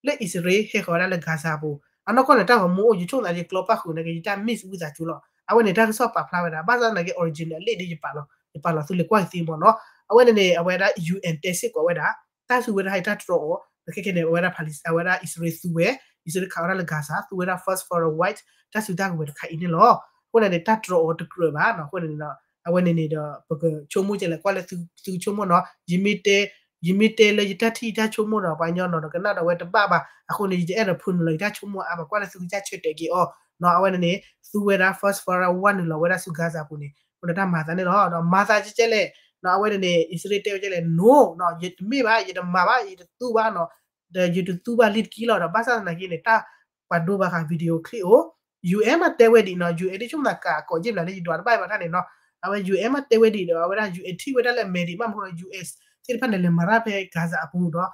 လၢအံၣ်စရ့လးဟဲဃီၤဝဲဒၣ်လၢ Gaza အပူၤ, အနီၢ်ကီၢ်န့ၣ် တၢ်ဂီၤမူအိၣ် ယဆိကမိၣ်သးယကျီပၣ်ဃုာ်န့ၣ်က့ ယတၢ် miss ဝံသးစူၤလီၤ. အဝဲန့ၣ် တၢ်ကစီၣ်ပာ်ဖျါဝဲဒၣ် ဘၣ်ဆၣ်သနာ်က့ original အလံာ်ဒ်ယပာ်လီၤ ယပာ်လီၤသုလၢကွၢ်ကသ့မ့ၢ်နီၤ. အဝဲန့ၣ်န့ၣ် အဝဲဒၣ် ယူၣ်အဲၣ် တဲစ့ၢ်ကီးဝဲဒၣ် တၢ်စုဝဲဒၣ်ဟဲတၢ်တြီအီၤ ခဲခဲန့ၣ် အဝဲဒၣ် Palestine အဝဲဒၣ်အံၣ်စရ့လးသူဝဲ, အံၣ်စရ့လးခးဝဲဒၣ်လၢ Gaza သူဝဲဒၣ် first federal white တၢ်စုတၢ်ကဝဲၤတခါအံၤန့ၣ်လီၤ. အဃိန့ၣ်န့ၣ် တၢ်တြီအီၤတကြၢးဘၣ်နီၤ. အဃိန့ၣ်န့ၣ်ဒီး အဝဲန့ၣ်န့ၣ်ဒီး ပကဆိကမိၣ်ကလဲၣ် ကွၢ်လၢသုကဆိကမိၣ်နီၤ. ယမ့ၢ်တဲလၢယတၢ်ထံၣ်ယတၢ်ဆိကမိၣ်ဒီး ပှၤကညီနီၤဒီးကနၣ်ဒီးဝဲတဘၣ်ဘၣ်. အဃိန့ၣ် ယတအဲၣ်ဒိးဖိနုာ်လီၤယတၢ်ဆိကမိၣ်အါဘၣ် ကွၢ်လၢသုကစၢ်ဆၢတဲာ်က့ၤအီၤနီၤ. အဝဲန့ၣ်န့ၣ် သူဝဲဒၣ် first federal white နုာ်လီၤဝဲဒၣ်ဆူ Gaza ပူၤန့ၣ် အဃိန့ၣ်တၢ်မၤသးန့ၣ်လီၤ. ဒီးမၤသးကဲကဲလဲၣ်နီၤ. အဝဲန့ၣ်န့ၣ် အံၣ်စရ့လးတဲဝဲကဲလဲၣ် no နီၤ ယတမ့ၢ်ဘၣ် ယတမၤဘၣ် ယတသူဘၣ်နီၤ. ဒီးယတသူဘၣ်လံတက့ၢ်လီၤ. ဒီးဘၣ်ဆၣ်သနာ်က့န့ၣ် တၢ်ပှၤဒိဘၣ်ဃး video clip အိၣ် ယူၣ်အဲၣ် မ့ၢ်တဲဝဲဒ်နီၤ. ယူၣ်အဲၣ် ဒ်ဆိကမိၣ်သးကးကိးယ့ၢ်ဘျးလၢယဒွးတဘၣ်အံၤဘၣ်တၢ်န့ၣ်နီၤ. အဝဲ ယူၣ်အဲၣ် မ့ၢ်တဲဝဲဒ်ဒီး အဝဲဒၣ် ယူၣ်အဲၣ် ထံၣ်ဝဲဒၣ်လၢအမဲာ်ဒံး ဘၣ်မနုၤဒီး ယူၣ်အဲၣ် သ့ၣ်တဖၣ်န့ၣ် လဲၤမၤတၢ်ဖဲ Gaza အပူၤဒီး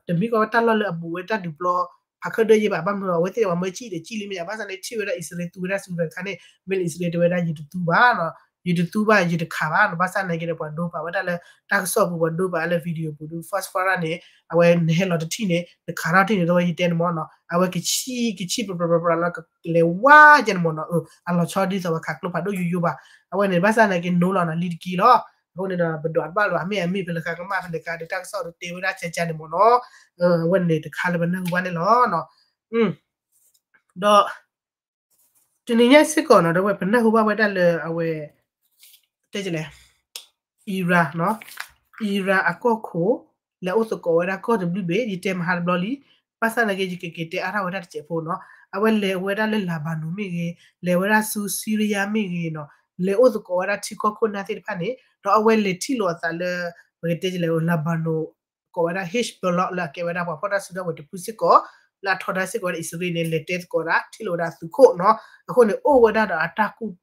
တမ့ၢ်ကီးဝဲတၢ်လီၢ်လၢအဘူးဝဲတၢ်ဒုးပျီ ဖးခၢၣ်ဒၢယဲဘၣ် ဘၣ်မနုၤဒီး အဝဲသ့ၣ်အမၢကံၣ်ဒီးကံၣ်လံမ့ၢ်ယါ ဘၣ်ဆၣ်န့ၣ် ထံၣ်ဝဲဒၣ်အံၣ်စရ့လးသူဝဲဒၣ်စုဝဲတခါန့ၣ် မ့ၢ်လၢအံၣ်စရ့လးတဲဝဲဒၣ် ယတသူဘၣ်နီၤ ယတသူဘၣ် ယတခးဘၣ်နီၤ. ဘၣ်ဆၣ်သနာ်က့ဒီး ပှၤဒိပာ်ဝဲဒၣ်လၢတၢ်ကစီၣ်ပူၤ ပှၤဒိပာ်လၢ video ပူၤဒီး first federal န့ၣ် အဝဲနဟဲလီၤတထံၣ်န့ၣ် နခးထီၣ်ထံၣ်န့ၣ် ဒီးဝဲယတဲန့ၣ်မ့ၢ်နီၤ အဝဲကဆံၣ် ကဆံၣ်ပြပြပြပြလီၤ ကလဲၤဝါကဲန့ၣ်မ့ၢ်နီၤ အလီၤဆီဒ်သိးပှၤခးကျိဖးဒိၣ်ယိယိဘၣ်. အဝဲန့ၣ် ဘၣ်ဆၣ်သနာ်က့ no လီၤနီၤ လံတက့ၢ်လီၤ. အဃိန့ၣ်ဒီး ပဒွးတဘၣ်လၢၤဘၣ် မ့ၢ်အမ့ၢ်ဖဲလဲၣ်ခါကမၣ်ဖဲလဲၣ်ခါဒီး တၢ်ကစီၣ်ဒီးတဲဝဲဒၣ်ကကန့ၣ်မ့ၢ်နီၤ အဝဲန့ၣ်တခါလၢပနၢ်ဟူဘၣ်န့ၣ်လီၤ. ဒီး တနံၤညါစ့ၢ်ကီးနီၤ ဒီးဝဲပနၢ်ဟူဘၣ်ဝဲဒၣ်လၢအဝဲ တဲလဲၣ် Iran နီၤ Iran အကီၢ်ခိၣ် လဲၤအိၣ်သကိးဝဲဒၣ်ကီၢ်တဘျုးဘ့ၣ် ယတဲမဟါတဘျီလံ. ဘၣ်ဆၣ်သနာ်က့ ယကက့ၤတဲအါထီၣ်ဝဲဒၣ်တစဲးဖိနီၤ အဝဲလဲၤဝဲဒၣ်လၢ Lebanon မ့ၢ်ဂ့ၤ လဲၤဝဲဒၣ်ဆူ Syria မ့ၢ်ဂ့ၤနီၤ လဲၤအိၣ်သကိးဝဲဒၣ်ထံကီၢ်ခိၣ်နၢ်သ့ၣ်တဖၣ်န့ၣ် ဒီးအဝဲလဲၤထံၣ်လိာ်အသးလၢ ပကတဲလဲၣ် Lebanon ကိးဝဲဒၣ် Hezbollah လၢအကဲဝဲဒၣ်ပှၤဖီၣ်တၢ်စုကဝဲၤတဖုစ့ၢ်ကီး လၢအထီဒါစ့ၢ်ကီးဝဲဒၣ်အံၣ်စရ့လးန့ၣ် လဲၤတဲသကိးဒၣ် ထံၣ်လိာ်ဝဲဒၣ်သုးခိၣ်နီၤ. အဃိန့ၣ် အိၣ်ဝဲဒၣ်ဒီးအတၢ်ကူၣ်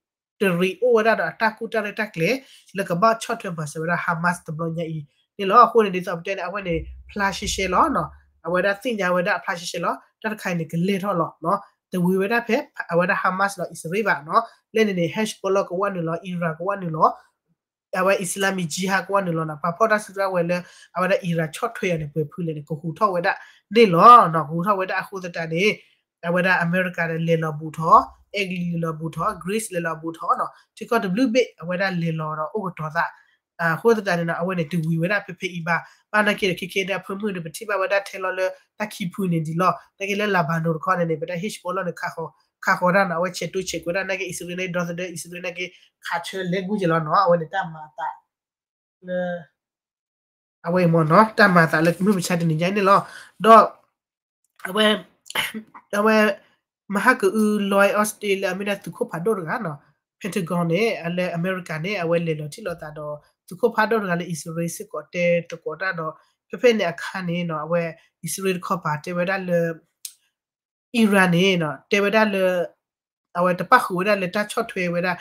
တရံး အိၣ်ဝဲဒၣ်ဒီးအတၢ်ကူၣ်တၢ်ရဲၣ်တၢ်ကျဲၤ လၢကဘၣ်ဆီၣ်ထွဲမၤစၢၤဝဲဒၣ် Hamas တဘျီညါအံၤန့ၣ်လီၤ. အဃိန့ၣ် ဒ်သိးပတဲန့ၣ် အဝဲန့ၣ် ဖျါရှဲရှဲလီၤနီၤ. အဝဲဒၣ်သ့ၣ်ညါဝဲဒၣ်အဖျါရှဲရှဲလီၤ. တၢ်တခါအံၤန့ၣ် ကလဲၤထီၣ်လီၤနီၤ. တဝံၤဝဲဒၣ်ဖဲ အဝဲဒၣ် Hamas ဒီးအံၣ်စရ့လးဘၣ်နီၤ. လၢန့ၣ်န့ၣ် Hezbollah ကဝီၤနုာ်လီၤ Iran ကဝီၤနုာ်လီၤ အဝဲ Islamic Jihad ကဝီၤနုာ်လီၤနီၤ. ပှၤဖီၣ်တၢ်စုကဝဲၤလၢ အဝဲဒၣ် Iran ဆီၣ်ထွဲအီၤန့ၣ် ပှဲၤဖုလဲၣ်န့ၣ် ကဟူးထီၣ်ဝဲဒၣ်န့ၣ်လီၤနီၤ. ကဟူးထီၣ်ဝဲဒၣ်အဃိသတးန့ၣ် အဝဲဒၣ်အမဲရကၤဒီးလဲၤလီၤဘူးထီၣ် အဲကလံးလဲၤလီၤဘူးထီၣ် Greece လဲၤလီၤဘူးထီၣ်နီၤ. ထံကီၢ်တဘျုးဘ့ၣ် အဝဲဒၣ်လဲၤလီၤဒီးအိၣ်ကတီၤသး အဃိသတးန့ၣ်နီၤ အဝဲန့ၣ်တဝံၤဝဲဒၣ်ဖဲဖဲအံၤဘၣ်. ဘၣ်နာ်က့ဒီး ခဲခဲဒီးအဖၢမုၢ်ဒီး ပထံၣ်ဘၣ်ဝဲဒၣ်ထဲလီၤလၢတၢ်ခံဖုန့ၣ်ဒံးလီၤ. နာ်က့လၢ Lebanon တခီန့ၣ်န့ၣ် ပတၢ် Hezbollah န့ၣ် ခးဃီၤတၢ်နီၤ အဝဲဆဲးတိဆဲးကွဲးတၢ် နာ်က့အံၣ်စရ့လးန့ၣ် ဒီသဒၢအံၣ်စရ့လးနာ်က့ ခးဆၢလဲၤကူၣ်က့ၤလီၤနီၤ. အဝဲန့ၣ်တၢ်မၤအသး လၢ အဝဲအံၤမ့ၢ်နီၤ တၢ်မၤအသးလၢမုၢ်မဆါတနံၤညါအံၤန့ၣ်လီၤ. ဒီး အဝဲ အဝဲ မဟါကအု Lloyd Austin လၢအမ့ၢ်ဒၣ်သုးခိၣ်ဖးဒိၣ်တဂၤနီၤ Pentagon န့ၣ် လၢအမဲရကၤန့ၣ် အဝဲလဲၤလီၤထံၣ်လိာ်သးဒီး သုးခိၣ်ဖးဒိၣ်တဂၤလၢအံၣ်စရ့လးစ့ၢ်ကီးတဲသကိးတၢ်ဒီး ဖဲဖဲန့ၣ်အခါန့ၣ်နီၤ အဝဲ အံၣ်စရ့လးတခီပၤတဲဝဲဒၣ်လၢ Iran န့ၣ်နီၤ တဲဝဲဒၣ်လၢ အဝဲတပၣ်ဃုာ်ဝဲဒၣ်လၢတၢ်ဆီၣ်ထွဲဝဲဒၣ်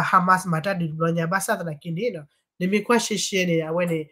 Hamas မၤတၢ်ဒုးတဘျီညါ ဘၣ်ဆၣ်သနာ်က့န့ၣ်နီၤ နမ့ၢ်ကွၢ်ရှဲရှဲန့ၣ် အဝဲန့ၣ်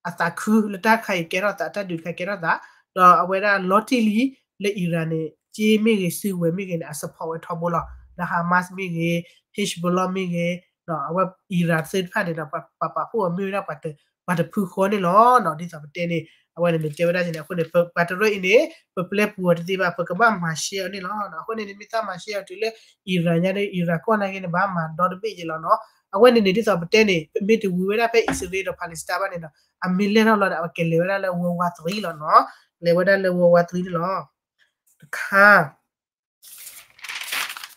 အသးခုလၢတၢ်တခါအံၤကဲထီၣ်သး တၢ်ဒုးတခါကဲထီၣ်သး ဒီးအဝဲဒၣ်လီၤတံၢ်လံ လၢ Iran န့ၣ် က့မ့ၢ်ဂ့ၤ စုကဝဲၤမ့ၢ်ဂ့ၤန့ၣ် အ support ဝဲထီဘိလီၤ. လၢ Hamas မ့ၢ်ဂ့ၤ Hezbollah မ့ၢ်ဂ့ၤ အဝဲ Iran သ့ၣ်တဖၣ်န့ၣ်ဒီး ပှၤပာ်ဖှိၣ်အီၤမ့ၢ်ဝဲဒၣ် ပှၤတဖုဃီန့ၣ်လီၤ. ဒ်သိးပတဲန့ၣ် အဝဲန့ၣ်န့ၣ် တဲဝဲဒၣ်န့ၣ် အဃိန့ၣ် ပှၤတရၢအံၤန့ၣ် ပပျဲပူၤအီၤတသ့ဘၣ် ပကဘၣ်မၤရှဲအီၤန့ၣ်လီၤ. အဃိန့ၣ် နမ့ၢ်သးမၤရှဲအီၤတုၤလၢ Iran ညါဒီး Iran ကီၢ်နာ်က့န့ၣ် ဘၣ်မၤဒီတဘ့ၣ်ယဲလီၤနီၤ. အဝဲန့ၣ်န့ၣ် ဒ်သိးပတဲန့ၣ် ပမ့ၢ်တဝံၤဝဲဒၣ်ဖဲအံၣ်စရ့လးဒီး Palestine ဘၣ်န့ၣ်ဒီး အမ့ၢ်လဲၤထီၣ်လီၤဒီး အဝဲကလဲၤဝဲဒၣ်လၢ World War Three လီၤနီၤ. လဲၤဝဲဒၣ်လၢ World War Three န့ၣ်လီၤ. တခါ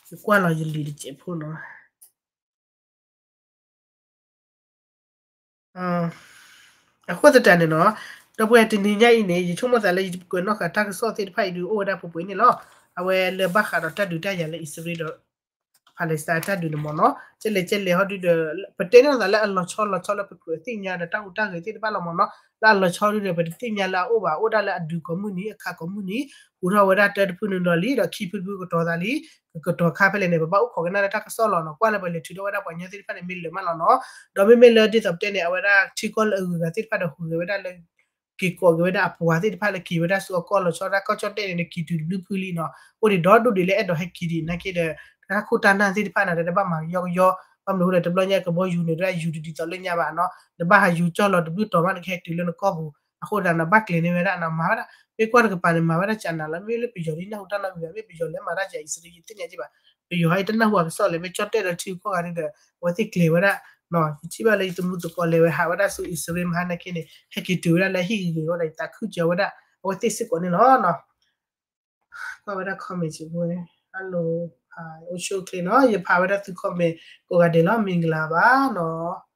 ယကွၢ်လီၤယလံာ်တစဲးဖိနီၤ. အဃိသတးန့ၣ်နီၤ, ဒီပုၢ်ဝဲၢ်တနံၤညါအံၤန့ၣ် ယဆိကမိၣ်သးလၢယကွဲးနီၣ်ဃာ်တၢ်ကစီၣ်သ့ၣ်တဖၣ်အံၤဒုးအိၣ်ဝဲဒၣ်ပှဲၤပှဲၤန့ၣ်လီၤ. အဝဲလၢဘၣ်ဃးဒီးတၢ်ဒုးတၢ်ယၤလၢအံၣ်စရ့လးဒီး Palestine တၢ်ဒုးန့ၣ်မ့ၢ်နီၤ, ကဲလဲၣ်ကဲလဲၣ်ဟီဒုဒီး ပတဲန့ၢ်သးလၢအလီၤဆီလီၤဆီလၢပကြၢးသ့ၣ်ညါဒီးတၢ်ဟူးတၢ်ဂဲၤသ့ၣ်တဖၣ်လီၤမ့ၢ်နီၤ, လၢအလီၤဆီဒုဒီး ပတသ့ၣ်ညါလၢအအိၣ်ဘၣ် အိၣ်ဒၣ်လၢအဒုးကိးမုၢ်နံၤ အခးကိးမုၢ်နံၤ, ဟူးထီၣ်ဝဲဒၣ်တၢတဖုန့ၣ်ဒီးလံ ဒီးခံဖုတဖုကတီၤသးလံ, ကကတီၤခါဖဲလဲၣ်န့ၣ် ပဘၣ်အိၣ်ခိးကနၣ်လၢတၢ်ကစီၣ်လီၤနီၤ, ကွၢ်လၢပလဲၤထုးထီၣ်ဝဲဒၣ်ပှၤကညီသ့ၣ်တဖၣ်န့ၣ် မ့ၢ်လၢာ်မးလီၤနီၤ, ဒီးမ့မ့ၢ်လၢဒ်သိးပတဲန့ၣ် အဝဲဒၣ်ထံကီၢ်လၢအဂုၤအဂၤသ့ၣ်တဖၣ်ဒီးဟူးဂဲၤဝဲဒၣ်လၢ က့ၤကိးက့ၤဝဲဒၣ်အပှၤသ့ၣ်တဖၣ်လၢက့ၤဝဲဒၣ်ဆူအကီၢ်လီၤဆီဒၣ်တၢ်ကီၢ်ကၠီၣ်တဲၣ်န့ၣ် က့ၤတုၤတဘျုးဖုလံနီၤ. အိၣ်ဒံးဒီဒူၣ်ဒံးလၢအဲၣ်ဒိးဟဲက့ၤဒံးနာ်က့ဒီး တၢ်ခိၣ်တၢ်နၢ်သ့ၣ်တဖၣ်န့ၣ် တဘၣ်မၤကယီကယီ, ဘၣ်မနုၤအဃိလဲၣ် တဘျီညါကဘီယူၤန့ၣ် တယူၤတဒ်သိးလၢညါဘၣ်နီၤ, နဘၣ်ဟးယူၤကၠီၣ်လီၤတဘျုးတီၤမး နကဟဲတုၤလၢနကီၢ်ပူၤ, အဃိသတးနီၤ ဘၣ်ကျဲၤန့ၢ်ဝဲဒၣ်နီၤ မၤဝဲဒၣ် မ့ၢ်ကွၢ်တကပၤန့ၣ် မၤဝဲဒၣ်ကနၤလီၤ, မ့ၢ်လၢပယီၤဒ်နၢ်ဟူတၢ်နီတမံၤဘၣ်, မ့ၢ်ပယီၤလၢမၤတၢ်ကဲအံၣ်စရ့လး ယသ့ၣ်ညါက့ဘၣ်, ပယီၤဟဲတနၢ်ဟူအကစီၣ်လဲၣ်, မ့ၢ်ကၠီၣ်တဲၣ်ဒီးထံဂုၤကီၢ်ဂၤဒ်ဒီး အဝဲသ့ၣ်ကျဲၤဝဲဒၣ် ယထံၣ်ဘၣ်လၢယတမူသကိးလဲၤဝဲဟးဝဲဒၣ်ဆူအံၣ်စရ့လးမဟါနာ်က့န့ၣ် ဟဲက့ၤတုၤဝဲဒၣ်လၢဟံၣ်ဂ့ၤဂ့ၤဒီး ယသးခုစၢၤဝဲဒၣ် အဝဲသ့ၣ်စ့ၢ်ကီးန့ၣ်လီၤနီၤ. ကွၢ်ဝဲဒၣ် comment စ့ၢ်ဖိ, hello, အိၣ်ဆူၣ်အိၣ်ချ့နီၤ, ယဖးဝဲဒၣ်သု comment ကိးဂၤဒဲးလီၤ, မ့ၢ်ကလၤဘၣ်နီၤ.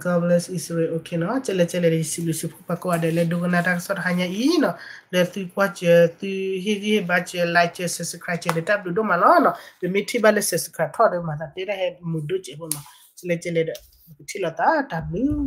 God bless Israel, okay နီၤ, ကဲလဲၣ်ကဲလဲၣ် ယစံးဘျုးစံးဖှိၣ်ပှၤကိးဂၤဒဲးလၢဒိကနၣ်တၢ်ကစီၣ်တဟါညါအံၤနီၤ, လၢသုကွၢ်စၢၤ သုဟ့ၣ်ဂံၢ်ဟ့ၣ်ဘါစၢၤ like စၢၤ subscribe စၢၤန့ၣ် တၢ်ဘျုးဒိၣ်မးလီၤနီၤ, ပမ့ၢ်ထံၣ်ဘၣ်လၢ subscribe ထီၣ်ဒီး မၤသးတဲဒၣ်ဟဲမုာ်ဒိၣ်စဲးဖိနီၤ, ကဲလဲၣ်ကဲလဲၣ်ဒီး ပကထံၣ်လိာ်သး တၢ်ဘျုး